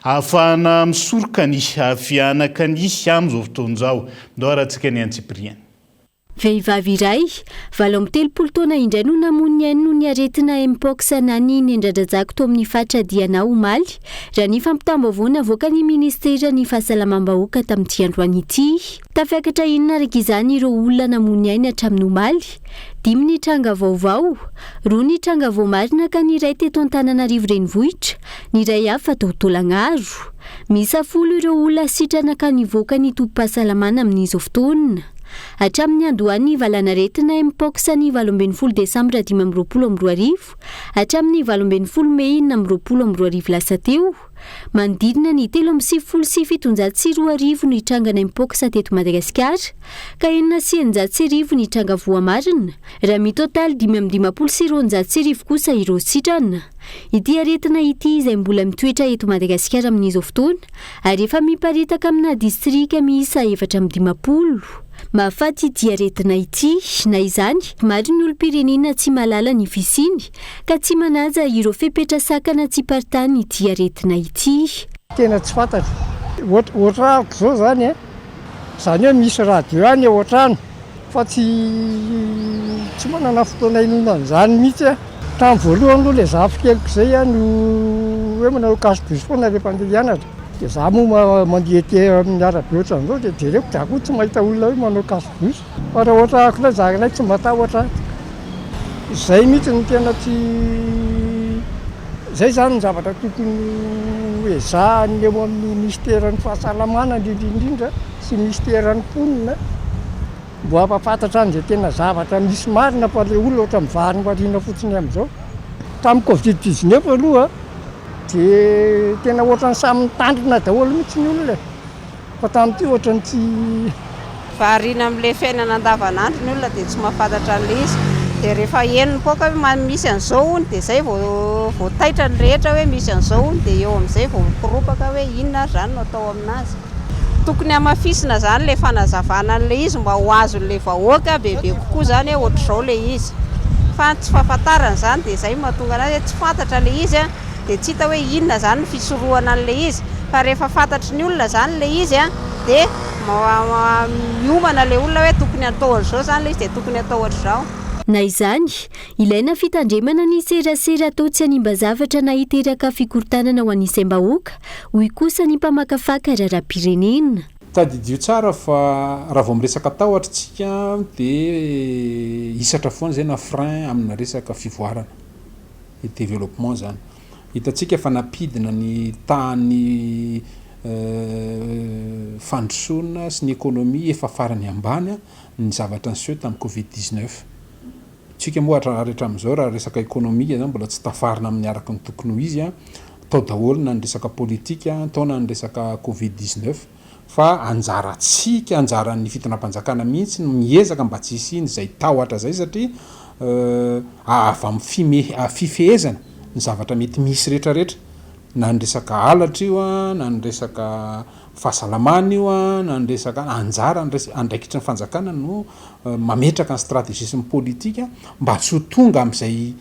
ahafahana misoroka ny fihanakany amin'izao fotoana izao. Ndao arahantsika ny antsipiriany. Vehivavy iray, 38 taona indray no namoy ny ainy noho ny aretina Mpox na ny nendradrajako tao amin'ny faritra Diana omaly, raha ny fampitam-baovao navoakan'ny minisiteran'ny fahasalamam-bahoaka tamin'ity androany ity. Tafiakatra enina araka izany ireo olona namoy ny ainy hatramin'ny omaly. Dimy ny tranga vaovao, roa ny tranga voamarina ka ny iray teto Antananarivo renivohitra, ny iray hafa tao Taolagnaro. Miisa folo ireo olona sitrana ka nivoaka ny tobim-pahasalamana amin'izao fotoana. Hatramin'ny niandohan'ny valanaretina Mpox ny 18 desambra 2025 hatramin'ny 18 mey 2026 lasa teo, Manodidina ny 2793 ny trangana Mpox teto Madagasikara, ka 1606 ny tranga voamarina, raha mitotaly 1255 kosa ireo sitrana. Ity aretina ity izay mbola mitoetra eto Madagasikara amin'izao fotoana ary efa miparitaka amina distrika miisa 54. Mahafaty ity aretina ity. Na izany, maro ny olom-pirenena tsy mahalala ny fisiany ka tsy manaja ireo fepetra sakana tsy hiparitahan'ity aretina ity. Tena tsy fantatro. Ohatr'ahako izao izany e, izany hoe misy radio any ao an-trano fa tsy tsy manana fotoana hinoana an'izany mihitsy aho. Tamin'ny voalohany aloha ilay zafikeliko izay no hoe manao cache bus foana rehefa handeha hianatra. Dia izaho moa mandeha ety amin'ny arabe ohatran'izao dia jereko dia aho koa tsy mahita olona hoe manao cache bus. Fa raha ohatra ahako indray izahay tsy matahotra. Izay mihitsy no tena tsy, izay izany ny zavatra tokony ho ezahan'ny eo amin'ny minisiteran'ny fahasalamana indrindra indrindra sy ny minisiteran'ny mponina mba hampahafantatra an'izay tena zavatra misy marina fa ilay olona ohatra mivarimbarina fotsiny amin'izao. Tamin'ny covid 19 aloha dia tena ohatran'ny samy nitandrina daholo mihitsy ny olona e. Fa tamin'ity ohatran'ny tsy. Variana amin'ilay fiainana andavanandro ny olona dia tsy mahafantatra an'ilay izy. Dia rehefa heno mipoaka hoe misy an'izao hono dia izay vao vao taitra ny rehetra hoe misy an'izao hono dia eo amin'izay vao mikoropaka hoe inona ary izany no atao amin'azy. Tokony hamafisina izany ilay fanazavana an'ilay izy mba ho azon'ilay vahoaka bebe kokoa izany hoe ohatr'izao ilay izy. Fa ny tsy fahafantarana izany dia izay no mahatonga an'azy hoe tsy fantatra ilay izy an. dia tsy hita hoe inona izany ny fisorohana an'ilay izy, fa rehefa fantatry ny olona izany ilay izy an, dia miomana ilay olona hoe tokony hatao an'izao izany ilay izy dia tokony hatao ohatr'izao. Na izany, ilaina fitandremana ny serasera atao tsy hanimba zavatra na hiteraka fikorontanana ho an'ny saim-bahoaka, hoy kosa ny mpamakafaka raharaham-pirenena. Tadidio tsara fa raha vao miresaka tahotra tsika dia hisatra foana izay na frein amina resaka fivoarana. ny développement zany. Hitantsika fa nampidina ny tahan'ny fandrosoana sy ny économie efa farany ambany ny zavatra niseho tamin'ny covid 19. Tsika moa ary hatramin'izao raha resaka économique zany mbola tsy tafarina amin'ny araka ny tokony ho izy, tao daholo na ny resaka politika, tao na ny resaka covid 19. Fa anjarantsika, anjaran'ny fitondram-panjakana mihitsy no miezaka mba tsy hisian'izay tahotra izay satria avy amin'ny fime- fifehezana ny zavatra mety misy rehetrarehetra, na ny resaka halatra io an, na ny resaka fahasalamana io an, na ny resaka, anjara andraikitry ny fanjakana no mametraka ny stratégie sy ny politika mba tsy ho tonga amin'izay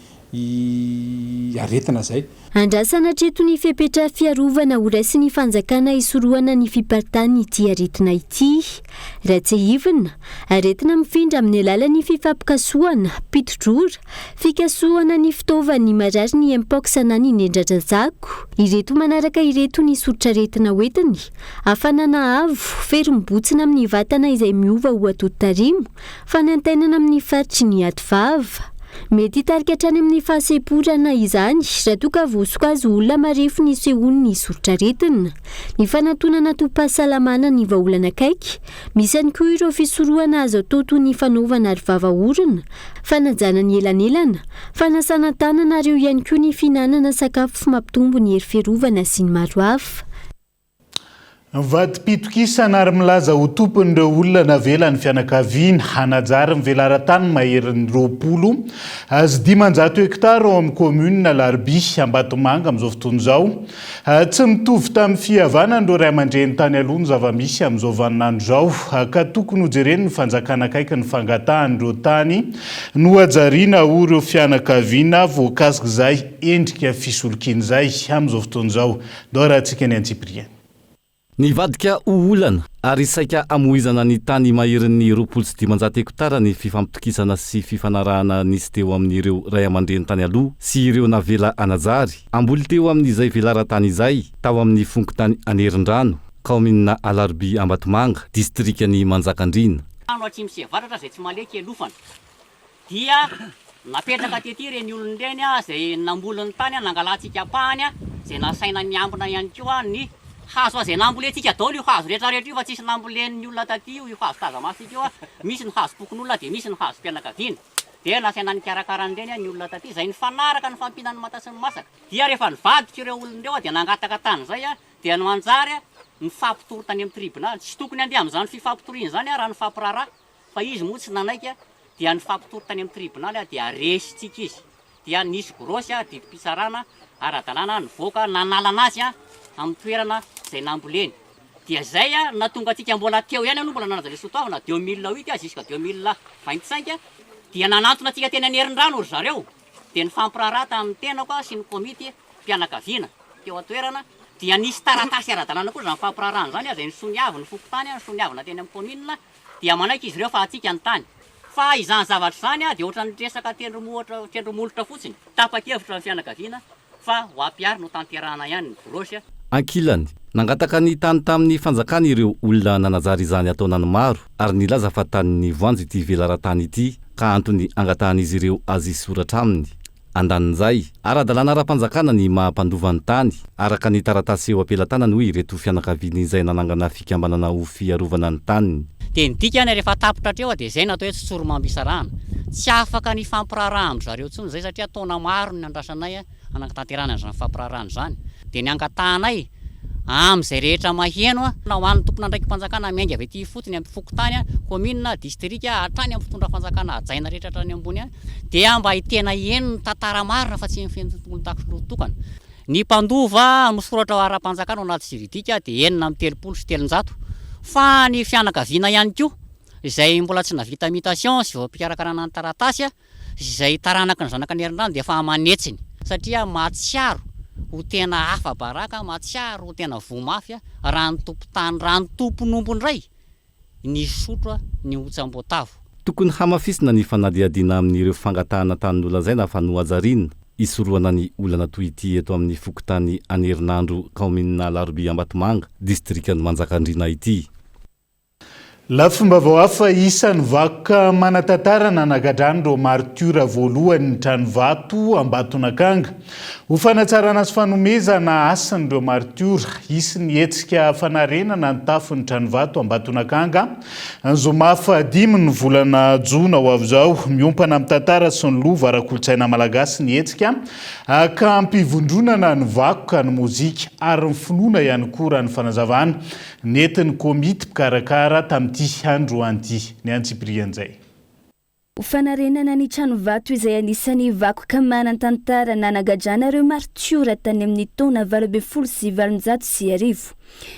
aretina izay. Andrasana hatreto ny fepetra fiarovana horaisin'ny fanjakana hisorohana ny fiparitahan'ity aretina ity. Raha tsiahivina, aretina mifindra amin'ny alalan'ny fifampikasohana, piti-drora, fikasohana ny fitaovan'ny marary ny Mpox na ny nendradrajako. Ireto manaraka ireto ny soritr'aretina hoentiny, hafanana avo, fery mibotsina amin'ny vatana izay miova ho atoditarimo, Fanaintainana amin'ny faritry ny ativava. Mety hitarika hatrany amin'ny fahasemporana izany raha toa ka voasokajy ho olona marefo ny hisehoan'ny soritr'aretina. Ny fanantonana tobim-pahasalamana ny vahaolana akaiky. Misy ihany koa ireo fisorohana azo atao toy ny fanaovana arovava orona, fanajana ny elanelana, fanasana tanana ary eo ihany koa ny fihinanana sakafo mampitombo ny hery fiarovana sy ny maro hafa. Mivadi-pitokisana ary milaza ho tompon'ireo olona navelan'ny fianakaviana hanajary ny velaran-tany maherin'ny 520 hektara ao amin'ny kaominina Alarobia Ambatomanga amin'izao fotoana izao. Tsy mitovy tamin'ny fihavanan'ireo ray aman-dreny tany aloha ny zava-misy amin'izao vaninandro izao ka tokony hojeren'ny fanjakana akaiky ny fangatahan'ireo tany nohajariana ho ireo fianakaviana voakasik'izay endrika fisolokiana izay amin'izao fotoana izao. Ndao arahantsika ny antsipiriany. Nivadika ho olana ary saika hamoizana ny tany maherin'ny 520 hektara ny fifampitokisana sy fifanarahana nisy teo amin'ireo ray aman-dreny tany aloha sy ireo navela hanajary hamboly teo amin'izay velaran-tany izay tao amin'ny fokontany Anerindrano, kaominina Alarobia Ambatomanga, distrikan'i Manjakandriana. Trano atsimo sy avaratra izay tsy mahaleky hialofana. Dia napetraka tety ireny olona ireny izay namboly ny tany, nangalantsika ampahany, izay nasaina niambina ihany koa ny hazo izay nambolentsika daholo io hazo rehetra rehetra io fa tsisy nambolen'ny olona taty io, io hazo taza-masontsika io, misy ny hazom-pokonolona dia misy ny hazom-pianakaviana. Dia nasaina nikarakara an'ireny ny olona taty, izay nifanaraka nifampihinan'ny ny manta sy ny masaka. Dia rehefa nivadika ireo olona ireo dia nangataka tany izay dia nanjary nifampitory tany amin'ny tribonaly. Tsy tokony handeha amin'izany fifampitoriana izany raha nifampiraharaha fa izy moa tsy nanaiky dia nifampitory tany amin'ny tribonaly dia resintsika izy. Dia nisy grosse didim-pitsarana ara-dalàna nivoaka nanalana azy amin'ny toerana izay namboleny. Dia izay no nahatonga antsika mbola teo ihany aloha mbola nanaja ilay soatoavina 2008 jusqu'à 2025 dia nanantona antsika teny Anerindrano ry zareo dia nifampiraharaha tamin'ny tenako sy ny komity mpianakaviana teo an-toerana dia nisy taratasy ara-dalàna koa izany fampiraharahana izany izay nosoniavin'ny fokontany, nosoniavina teny amin'ny kaominina dia manaiky izy ireo fa antsika ny tany. Fa izany zavatra izany dia ohatran'ny resaka tendromohitra tendromolotra fotsiny. Tapa-kevitra ny fianakaviana fa ho ampiharina ho tanterahana ihany ny brosy. Ankilany, nangataka ny tany tamin'ny fanjakana ireo olona nanajary izany an-taonany maro ary nilaza fa tanin'ny voanjo ity velaran-tany ity ka antony angatahan'izy ireo azy hisoratra aminy. Andanin'izay, ara-dalàna ara-panjakana ny maha mpandova ny tany, araka ny taratasy eo am-pelatanany hoy ireto fianakaviany izay nanangana fikambanana ho fiarovana ny taniny. Dia ny dikany rehefa tapitra hatreo dia izay no atao hoe tsotsoromam-pisarahana. Tsy afaka ny hifampiraharaha amin-dry zareo intsony izay satria taona maro no niandrasanay hanatanterahana an'izany fampiraharahana izany. Dia ny angatahanay amin'izay rehetra maheno, na ho an'ny tompon'andraiki-panjakana miainga avy aty ifotony amin'ny fokontany, kaominina, distrika, hatrany amin'ny fitondra fanjakana hajaina rehetra hatrany ambony any, dia mba tena heno ny tantara marina fa tsy ny fenton-takolotokana. Ny mpandova misoratra ho ara-panjakana ao anaty juridique dia 336, fa ny fianakaviana ihany koa izay mbola tsy nahavita mutation sy vao am-pikarakarana ny taratasy izay taranaky ny zanaka Anerindrano dia efa aman'hetsiny satria mahatsiaro ho tena afa-baraka, mahatsiaro ho tena voa mafy raha ny tompon-tany, raha ny tompon'omby indray nisotro ny hotsam-boatavo. Tokony hamafisina ny fanadihadiana amin'ireo fangatahana tany nolazaina fa nohajariana, hisorohana ny olana toy ity eto amin'ny fokontany Anerinandro, kaominina Alarobia Ambatomanga, distrikan'i Manjakandriana ity. Lafim-baovao hafa, isan'ny vakoka manan-tantara nanagadran'ireo maritiora voalohany ny tranovato Ambatonakanga. Ho fanatsarana sy fanomezana hasina ireo maritiora, hisy ny hetsika fanarenana ny tafon'ny tranovato Ambatonakanga, ny zoma fahadimy ny volana jona ho avy izao. Miompana amin'ny tantara sy ny lova ara-kolontsaina malagasy ny hetsika, ka hampivondronana ny vakoka, ny mozika ary ny finoana ihany koa raha ny fanazavana. Nentin'ny komity mpikarakara tamin'ity androany ity ny antsipirian'izay. Ho fanarenana ny tranovato izay anisan'ny vakoka manan-tantara nanagadrana ireo martiora tany amin'ny taona 1818.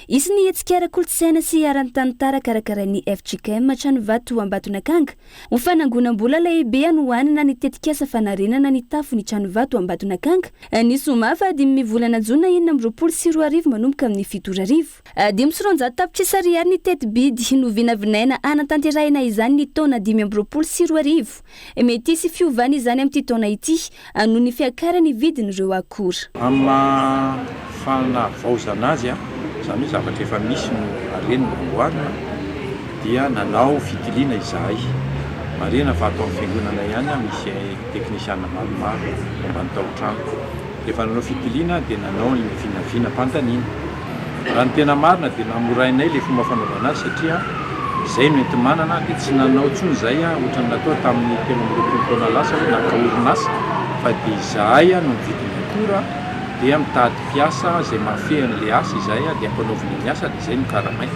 Hisy ny hetsika ara-kolontsaina sy ara-tantara karakarain'ny fjkm Tranovato Ambatonakanga ho fanangonam-bola lehibe hanohanana ny tetikasa fanarenana ny tafon'ny tranovato Ambatonakanga ny zoma fahadimy volana jona 2026 manomboka amin'ny 7 ora hariva. 205 tapitrisa ariary ny teti-bidy novinavinaina hanatanterahina izany ny taona 2025. Mety hisy fiovana izany amin'ity taona ity noho ny fiakaran'ny vidin'ireo akora. Amin'ny maha fanavaozana azy, izany hoe zavatra efa misy no arenina, amboarina, dia nanao fitiliana izahay. Marihina fa ato amin'ny fiangonana ihany misy teknisiana maromaro momba ny tao-trano. Rehefa nanao fitiliana dia nanao ny vinavinam-panontaniana. Raha ny tena marina dia namorainay ilay fomba fanaovana azy satria izay no enti-manana dia tsy nanao intsony izahay ohatran'ny natao tamin'ny 23 taona lasa hoe naka orinasa fa dia izahay no mividy ny akora dia mitady mpiasa izay mahafehy an'ilay asa izahay dia ampanaovina ny asa dia izay no karamaina.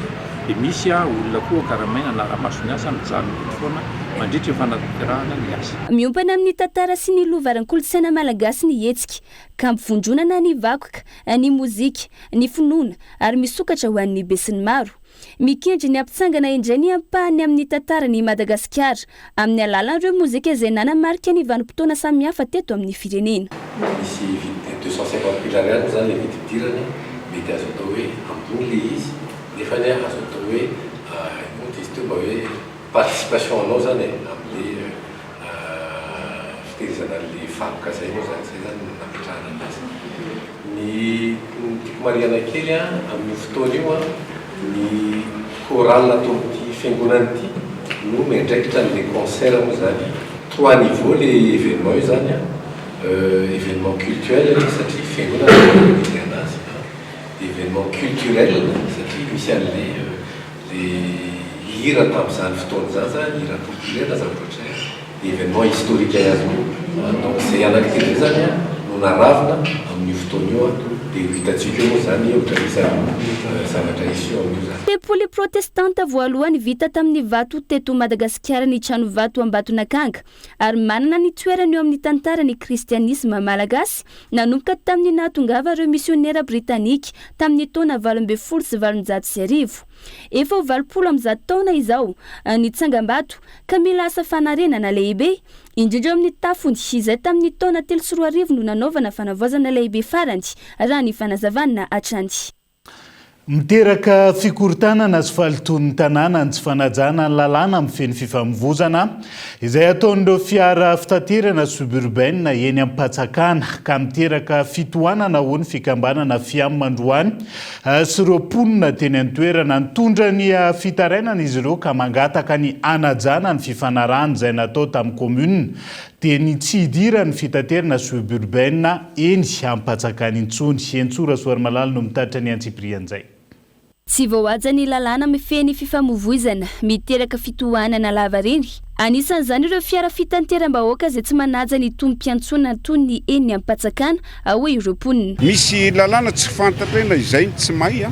Dia misy olona koa karamaina hanara-maso ny asa mijanona eto foana mandritra ny fanatanterahana ny asa. Miompana amin'ny tantara sy ny lova ara-kolontsaina malagasy ny hetsika, ka ampivondronana ny vakoka, ny mozika, ny finoana ary misokatra ho an'ny besinimaro. Mikendry ny hampitsangana indray ny ampahany amin'ny tantaran'i Madagasikara amin'ny alalan'ireo mozika izay nanamarika ny vanim-potoana samihafa teto amin'ny firenena. Misy vidiny 250 mille ariary moa izany ilay vidim-pidirana, mety azo atao hoe ambony ilay izy, nefa anie azo atao hoe inona moa izy teo mba hoe participation anao izany e, amin'ilay fitehirizana an'ilay vakoka izay moa izany, izay izany no nametrahana anazy. Ny tiako marihana kely amin'io fotoana io, ny chorale ato amin'ity fiangonana ity no miandraikitra an'ilay concert moa izany, trois niveaux ilay événement io izany an, événement cultuel ilay izy satria fiangonana no mi-organiser anazy, événement culturel satria misy an'ilay le hira tamin'izany fotoana izany izany, hira populaire na zavatra ohatr'izay. Dia événement historique ihany koa. Donc izay anankitelo izay izany no naravona amin'io fotoana io dia ho hitantsika eo moa izany ohatra misy zavatra hisy eo amin'io izany. Tempoly protestanta voalohany vita tamin'ny vato teto Madagasikara ny Tranovato Ambatonakanga ary manana ny toerany eo amin'ny tantaran'ny kristianisma malagasy nanomboka tamin'ny nahatongava ireo misionera britanika tamin'ny taona 1818. Efa ho 180 taona izao ny tsangambato ka mila asa fanarenana lehibe, indrindra eo amin'ny tafony, izay tamin'ny taona 2003 no nanaovana fanavaozana lehibe farany, raha ny fanazavana hatrany. Miteraka fikorontanana sy fahalotoan'ny tanàna ny tsy fanajana ny lalàna mifehy ny fifamoivozana izay ataon'ireo fiara fitaterana suburbaine eny Ampatsakana ka miteraka fitohanana hoy ny fikambanana Fiam androany sy ireo mponina teny an-toerana. Nitondra ny fitarainana izy ireo ka mangataka ny hanajana ny fifanarahana izay natao tamin'ny commune dia ny tsy hidiran'ny fitaterana suburbaine eny Ampatsakana intsony. Hentsoa Rasoarimalala no mitatitra ny antsipirian'izay. Tsy voahaja ny lalàna mifehy ny fifamoivoizana, miteraka fitohanana lavareny. Anisan'izany ireo fiara fitanteram-bahoaka izay tsy manaja ny tombom-piantsonana toy ny eny Ampatsakana, hoy ireo mponina. Misy lalàna tsy fantatray na izay no tsy mahay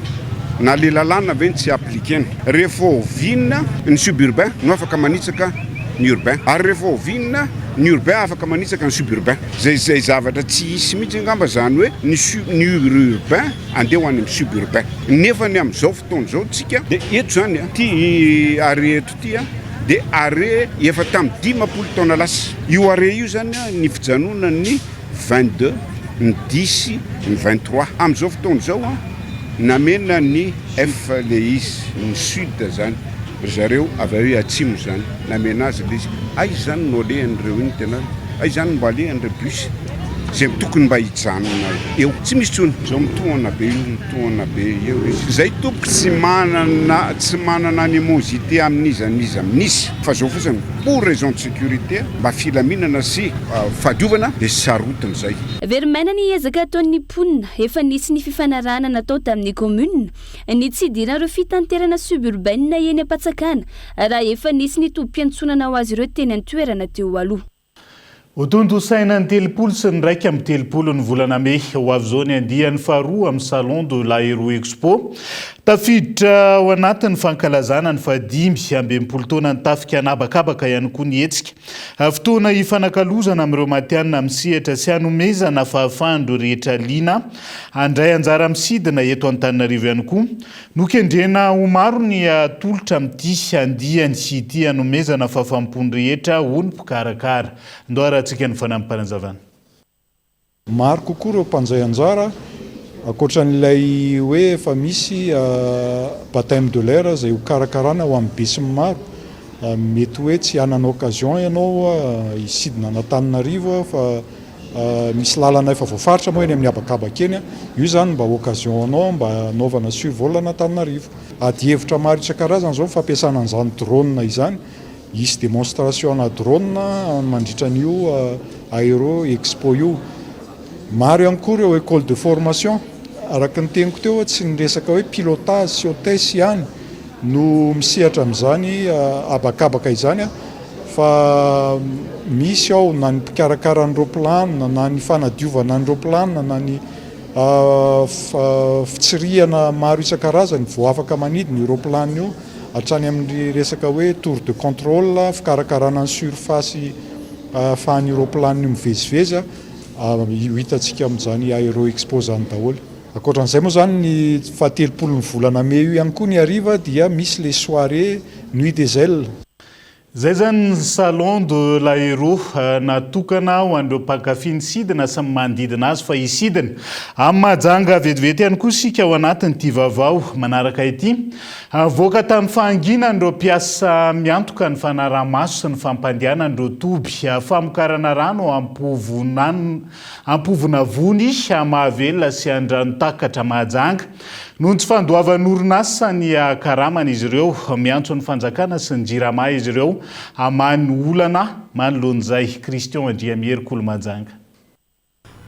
na le lalàna ve no tsy appliquena. Rehefa oviana ny suburbain no afaka manitsaka ny urbain ary rehefa oviana ny urbain afaka manitsaka ny suburbain. Zay zay zavatra tsy hisy mihitsy angamba zany hoe ny su ny urbain andeha ho any amin'ny suburbain. Nefa ny amin'izao fotoana izao tsika dia eto zany ty arrêt eto ty dia arrêt efa tamin'ny 50 taona lasa. Io arrêt io zany ny fijanonan'ny 22, ny dix, ny 23. Amin'izao fotoana izao an, namena ny F le izy, ny sud zany, ry zareo avy ary atsimo zany, namena azy le izy. Aiza zany no alehan'ireo iny tena, aiza zany no mba alehan'ireo bus izay tokony mba hijanona eo. Tsy misy intsony. Izao mitohana be io, mitohana be eo izy. Izay tompoko tsy manana, tsy manana animosité amin'iza n'iza amin'iza, fa izao fotsiny, pour raison de sécurité, mba filaminana sy fahadiovana dia sarotiny izay. Very maina ny ezaka ataon'ny mponina, efa nisy ny fifanarahana natao tamin'ny commune, ny tsy hidiran'ireo fitanterana suburbaine eny Ampatsakana, raha efa nisy ny tobim-piantsonana ho azy ireo teny an-toerana teo aloha. Hotontosaina ny 30 sy ny 31 ny volana mey ho avy izao ny andiany faharoa amin'ny Salon de l'Aéro Expo. Tafiditra ao anatin'ny fankalazana ny faha-65 taonan'ny tafika an'habakabaka ihany koa ny hetsika. Fotoana hifanakalozana amin'ireo matihanina amin'ny sehatra sy hanomezana fahafahan'ireo rehetra liana handray anjara amin'ny sidina eto Antananarivo ihany koa. Nokendrena ho maro ny atolotra amin'ity andiany ity hanomezana fahafaham-po ny rehetra, hoy ny mpikarakara. Ndao arahantsika ny fanampim-panazavana. Maro kokoa ireo mpandray anjara, ankoatra an'ilay hoe efa misy baptême de l'air izay hokarakarana ho an'ny besinimaro. Mety hoe tsy hanana occasion ianao hisidina an'Antananarivo fa Misy lalana efa voafaritra moa eny amin'ny habakabaka eny, io izany mba occasion anao mba hanaovana survol an'Antananarivo. Adihevitra maro isan-karazany izao ny fampiasana an'izany drone izany, hisy démonstration ana drone mandritra an'io Aero Expo io. Maro ihany koa ireo école de formation, araka ny teniko teo tsy ny resaka hoe pilotage sy hôtesse ihany no misehatra amin'izany habakabaka izany fa misy ao na ny mpikarakara ny roaplanina na ny fanadiovana ny roaplanina na ny fitsirihana maro isan-karazany vao afaka manidina io roaplanina io hatrany amin'ny resaka hoe tour de contrôle, fikarakarana ny surface ahafahan'io roaplanina io mivezivezy, ho hitantsika amin'izany Aero Expo izany daholo. Ankoatra an'izay moa izany ny fahatelopolon'ny volana mey io ihany koa ny hariva dia misy le soirée nuit des ailes. Izay izany ny salon de l'aéro natokana ho an'ireo mpankafy ny sidina sy ny manodidina azy fa hisidina amin'i Mahajanga vetivety ihany koa isika ao anatin'ity vaovao manaraka ity. Nivoaka tamin'ny fahanginany ireo mpiasa miantoka ny fanaraha-maso sy ny fampandehanana ireo toby famokarana rano Ampovonavony, Mahavelona sy Andranotakatra Mahajanga. Noho ny tsy fandoavan'ny orinasa ny karamany izy ireo, miantso ny fanjakana sy ny Jirama izy ireo hamaha ny olana manoloana izay. Christian Andriamihery Kolomajanga.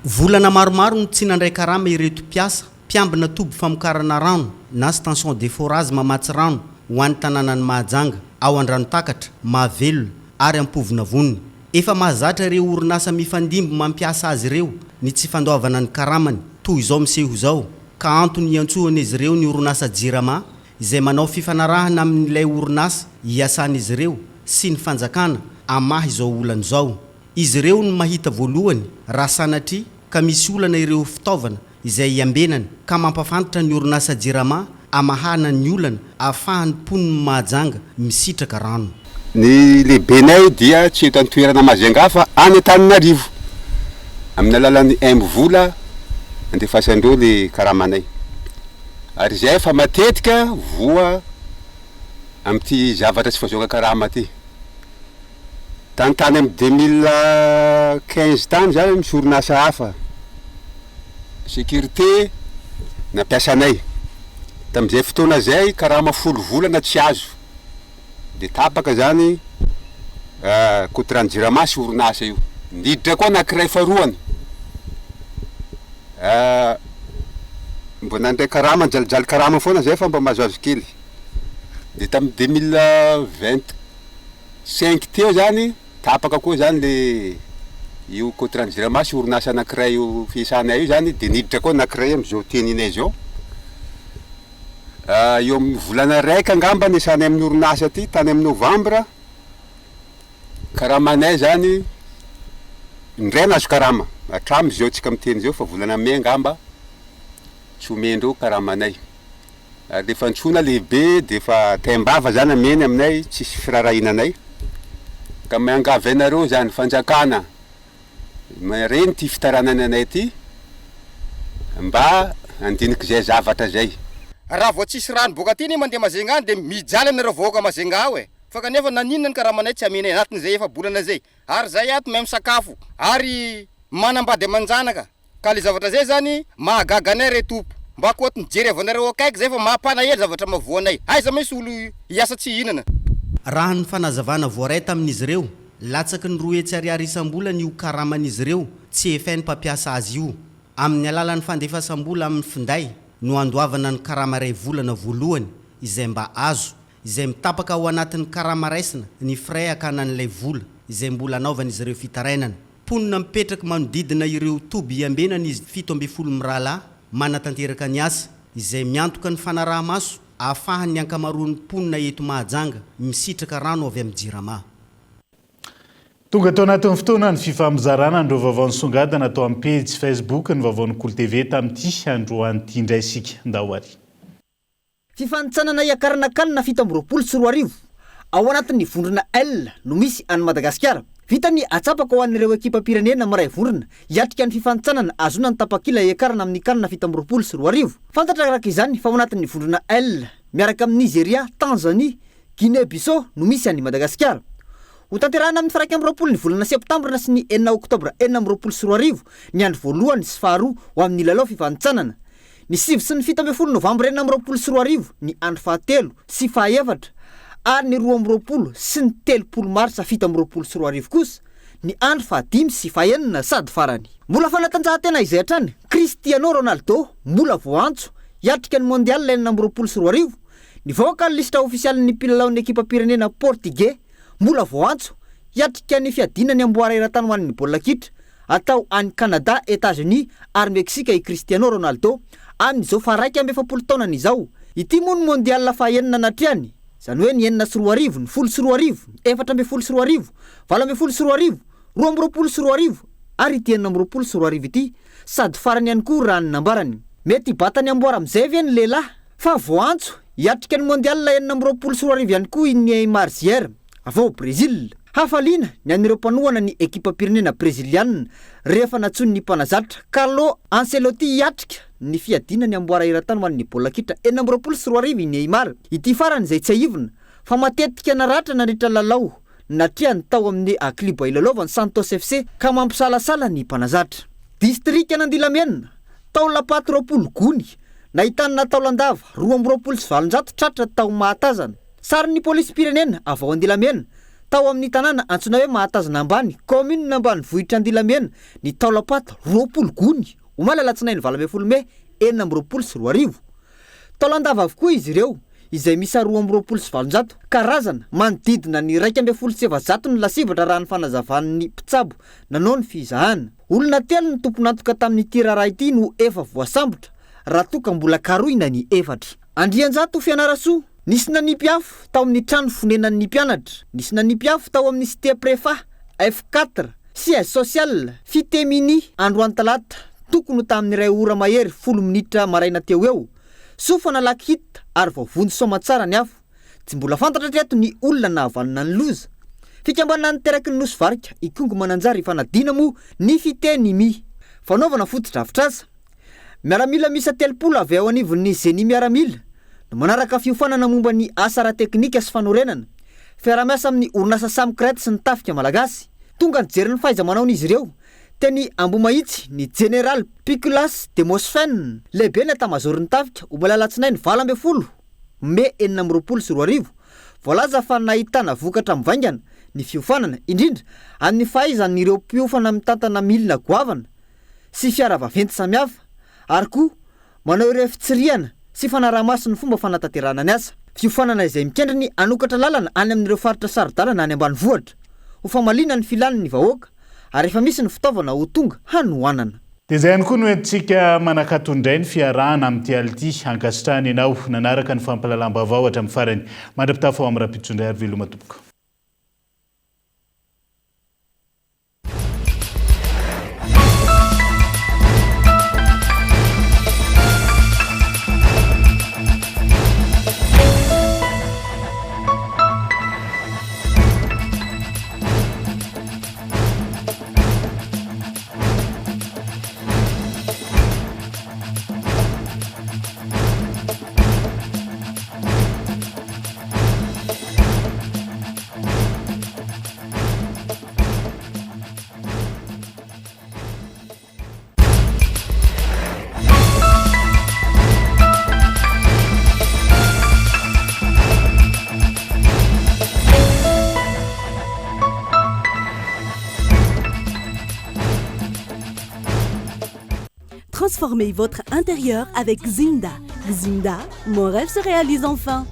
Volana maromaro no tsy nandray karama ireto mpiasa mpiambina toby famokarana rano na station de forage mamatsy rano ho an'ny tanànan'i Mahajanga, ao Andranotakatra, Mahavelona ary Ampovonavony. Efa mahazatra ireo orinasa mifandimby mampiasa azy ireo ny tsy fandoavana ny karamany toy izao miseho izao ka antony iantsoan'izy ireo ny orinasa Jirama izay manao fifanarahana amin'ilay orinasa iasan'izy ireo sy ny fanjakana hamaha izao olana izao. Izy ireo no mahita voalohany raha sanatria ka misy olana ireo fitaovana izay iambenana ka mampafantatra ny orinasa Jirama amahana ny olana ahafahan'ny mponin'i Mahajanga misitraka rano. Ny lehibenay dia tsy eto an-toerana Majunga fa any Antananarivo. Amin'ny alalan'ny MVola andefasan-dreo le karamanay. Ary izay efa matetika voa amin'ity zavatra tsy fahazoana karama ity. Tany tany amin'ny 2015 tany zany misy orinasa hafa sécurité nampiasa anay. Tamin'izay fotoana izay karama folo volana tsy azo. Dia tapaka zany contrat-n'ny Jirama sy orinasa io. Niditra koa anankiray faharoany. Mbo nandray karama nijalijaly karama foana zay fa mba mahazoazo kely. Dia tamin'ny 2025 teo zany tapaka koa zany le io contrat ny jirama sy orinasa anakiray io fiasanay io zany de niditra koa anakiray am'zao teninay zao. Eo amin'ny volana raika angamba niasanay amin'ny orinasa ty tany amin'ny novambra, karamanay zany indray nahazo karama hatram'zao tsika miteny zao fa volana mey angamba tsy omendreo karamanay. Ary rehefa antsoina lehibe dia efa taim-bava zany ameny aminay, tsisy firaharahiana anay. Ka miangavy anareo zany fanjakana reny ity fitaranana anay ity mba handinika izay zavatra izay. Raha vao tsisy rano boaka aty anie mandeha Majunga any dia mijaly anareo vahoaka Majunga ao e! Fa kanefa naninona ny karamanay tsy amenay anatin'izay efa-bolana izay? Ary zay ato mahay misakafo ary manambady aman-janaka. Ka le zavatra zay zany mahagaga anay re Tompo. Mba koa mijery avanareo akaiky zay fa mampalahelo zavatra mavoa anay. Aiza misy olo hiasa tsy hihinana. Raha ny fanazavana voaray tamin'izy ireo, latsaky ny 200 ariary isam-bolana io karaman'izy ireo tsy efain'ny mpampiasa azy io. Amin'ny alalan'ny fandefasam-bola amin'ny finday no andoavana ny karama iray volana voalohany izay mba azo, izay mitapaka ao anatin'ny karama raisina ny frais hakana an'ilay vola izay mbola anaovan'izy ireo fitarainana. Mponina mipetraka manodidina ireo toby iambenana izy 17 mirahalahy manatanteraka ny asa, izay miantoka ny fanaraha-maso ahafahan'ny ankamaroan'ny mponina eto Mahajanga misitraka rano avy amin'ny Jirama. Tonga tao anatin'ny fotoana ny fifampizarana an'ireo vaovao nisongadina tao amin'ny pejy Facebook ny vaovaon'ny Kolo TV tamin'ity androany ity indray isika. Ndao ary. Fifanintsanana hiakarana can 2027, ao anatin'ny vondrona L no misy an'i Madagasikara. Vita ny atsapaka ho an'ireo ekipam-pirenena miray vondrona hiatrika ny fifanintsanana ahazoana ny tapakila hiakarana amin'ny can 2027. Fantatra araka izany fa ao anatin'ny vondrona L, miaraka amin'i Nizeria, Tanzanie, Guinée Bissau no misy an'i Madagasikara. Hotanterahina amin'ny faha 21 ny volana septambra sy ny enina oktobra 2026 ny andro voalohany sy faharoa ho amin'ny lalao fifanintsanana. Ny sivy sy ny 17 novambra 2026 ny andro fahatelo sy fahaefatra ary ny 22 sy ny 30 marsa 2027 kosa ny andro fahadimy sy fahenina sady farany. Mbola fanatanjahantena izay hatrany, Cristiano Ronaldo mbola voaantso hiatrika ny Mondial 2026, nivoaka ny lisitra ofisialin'ny mpilalaon'ny ekipam-pirenena Portigey mbola voaantso hiatrika ny fiadiana ny amboara eran-tany ho an'ny baolina kitra Atao any Canada, Etats-Unis ary Meksika i Cristiano Ronaldo amin'izao faha-41 taonany izao. Ity moa no Mondial faha-enina natrehany, izany hoe ny 2006, ny 2010, ny 2014, 2018, 2022 ary ity 2026 ity, sady farany ihany koa raha ny nambarany. Mety hibata ny amboara amin'izay ve ny lehilahy? Fa voaantso hiatrika ny Mondial 2026 ihany koa i Neymar Jr. Avy ao Brezila. Hafaliana ny an'ireo mpanohana ny ekipam-pirenena brezilianina rehefa nantsoin'ny mpanazatra Carlo Ancelotti hiatrika ny fiadiana ny amboara eran-tany ho an'ny baolina kitra 2026 i Neymar. Ity farany izay tsiahivina fa matetika naratra nandritra lalao natrehany tao amin'ny klioba ilalaovany Santos FC ka mampisalasala ny mpanazatra. Distrikan'Andilamena, taolam-paty 20 gony, nahitana taolan-dava 822 tratra tao Mahatazana. Sarin'ny polisim-pirenena avy ao Andilamena, tao amin'ny tanàna antsoina hoe Mahatazana Ambany, kaominina ambanivohitr'Andilamena, ny taolam-paty 20 gony, omaly alatsinainy 18 mey 2026. Taolan-dava avokoa izy ireo. izay miisa 822 karazana, manodidina ny 411 no lasibatra raha ny fanazavan'ny mpitsabo nanao ny fizahana. Olona telo no tompon'antoka tamin'ity raharaha ity no efa voasambotra raha toa ka mbola karohina ny efatra. Andrianjato Fianarantsoa, Nisy nanipy afo tao amin'ny trano fonenan'ny mpianatra. Nisy nanipy afo tao amin'ny Cité Préfa, F quatre, Siège social, Fitemini, androany talata, tokony ho tamin'ny iray ora mahery folo minitra maraina teo eo. Soa fa nalaky hita ary voavonjy soamantsara ny afo. Tsy mbola fantatra hatreto ny olona nahavanona ny loza. Fikambanana niteraky ny Nosy Varika, Ikongo Mananjary Ifanadiana moa ny Fitenimi. Fanaovana fotodrafitrasa. Miaramila miisa 30 avy ao anivon'ny Zeni Miaramila no manaraka fiofanana momba ny asa ara-teknika sy fanorenana. Fiaraha-miasa amin'ny orinasa Samcret sy ny Tafika Malagasy. Tonga nijery ny fahaiza-manaon'izy ireo teny Ambohimahitsy ny Jeneraly Piculas Demosphène, lehiben'ny Etamazaoron'ny Tafika, omaly alatsinainy 18 mey 2026. Voalaza fa nahitana vokatra mivaingana ny fiofanana, indrindra amin'ny fahaizan'ireo mpiofana mitantana milina goavana sy fiara vaventy samihafa ary koa manao ireo fitsirihana sy fanaraha-maso ny fomba fanatanterahana ny asa. Fiofanana izay mikendry ny hanokatra lalana any amin'ireo faritra saro-dalana any ambanivohitra ho famaliana ny filan'ny vahoaka ary efa misy ny fitaovana ho tonga hanohanana. Dia izay ihany koa no entintsika manakato indray ny fiarahana amin'ity alina ity. Ankasitrahana ianao nanaraka ny fampahalalam-baovao hatramin'ny farany. Mandra-pitafa ho amin'ny rahampitso indray ary veloma tompoko. Transformez votre intérieur avec Zinda. Zinda, mon rêve se réalise enfin.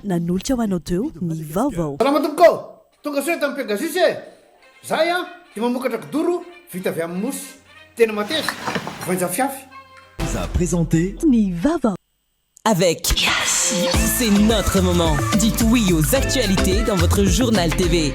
Nanolotra ho anao teo ny vaovao. Salama tompoko ô! Tonga soa eto amin'ny Pegasus e! Zahay an dia mamokatra kidoro vita avy amin'ny mousse. Tena mateza, voainja fiafy. Vous a présenté. Ny vaovao. Avec Yes, c'est notre moment. Dites oui aux actualités dans votre journal TV.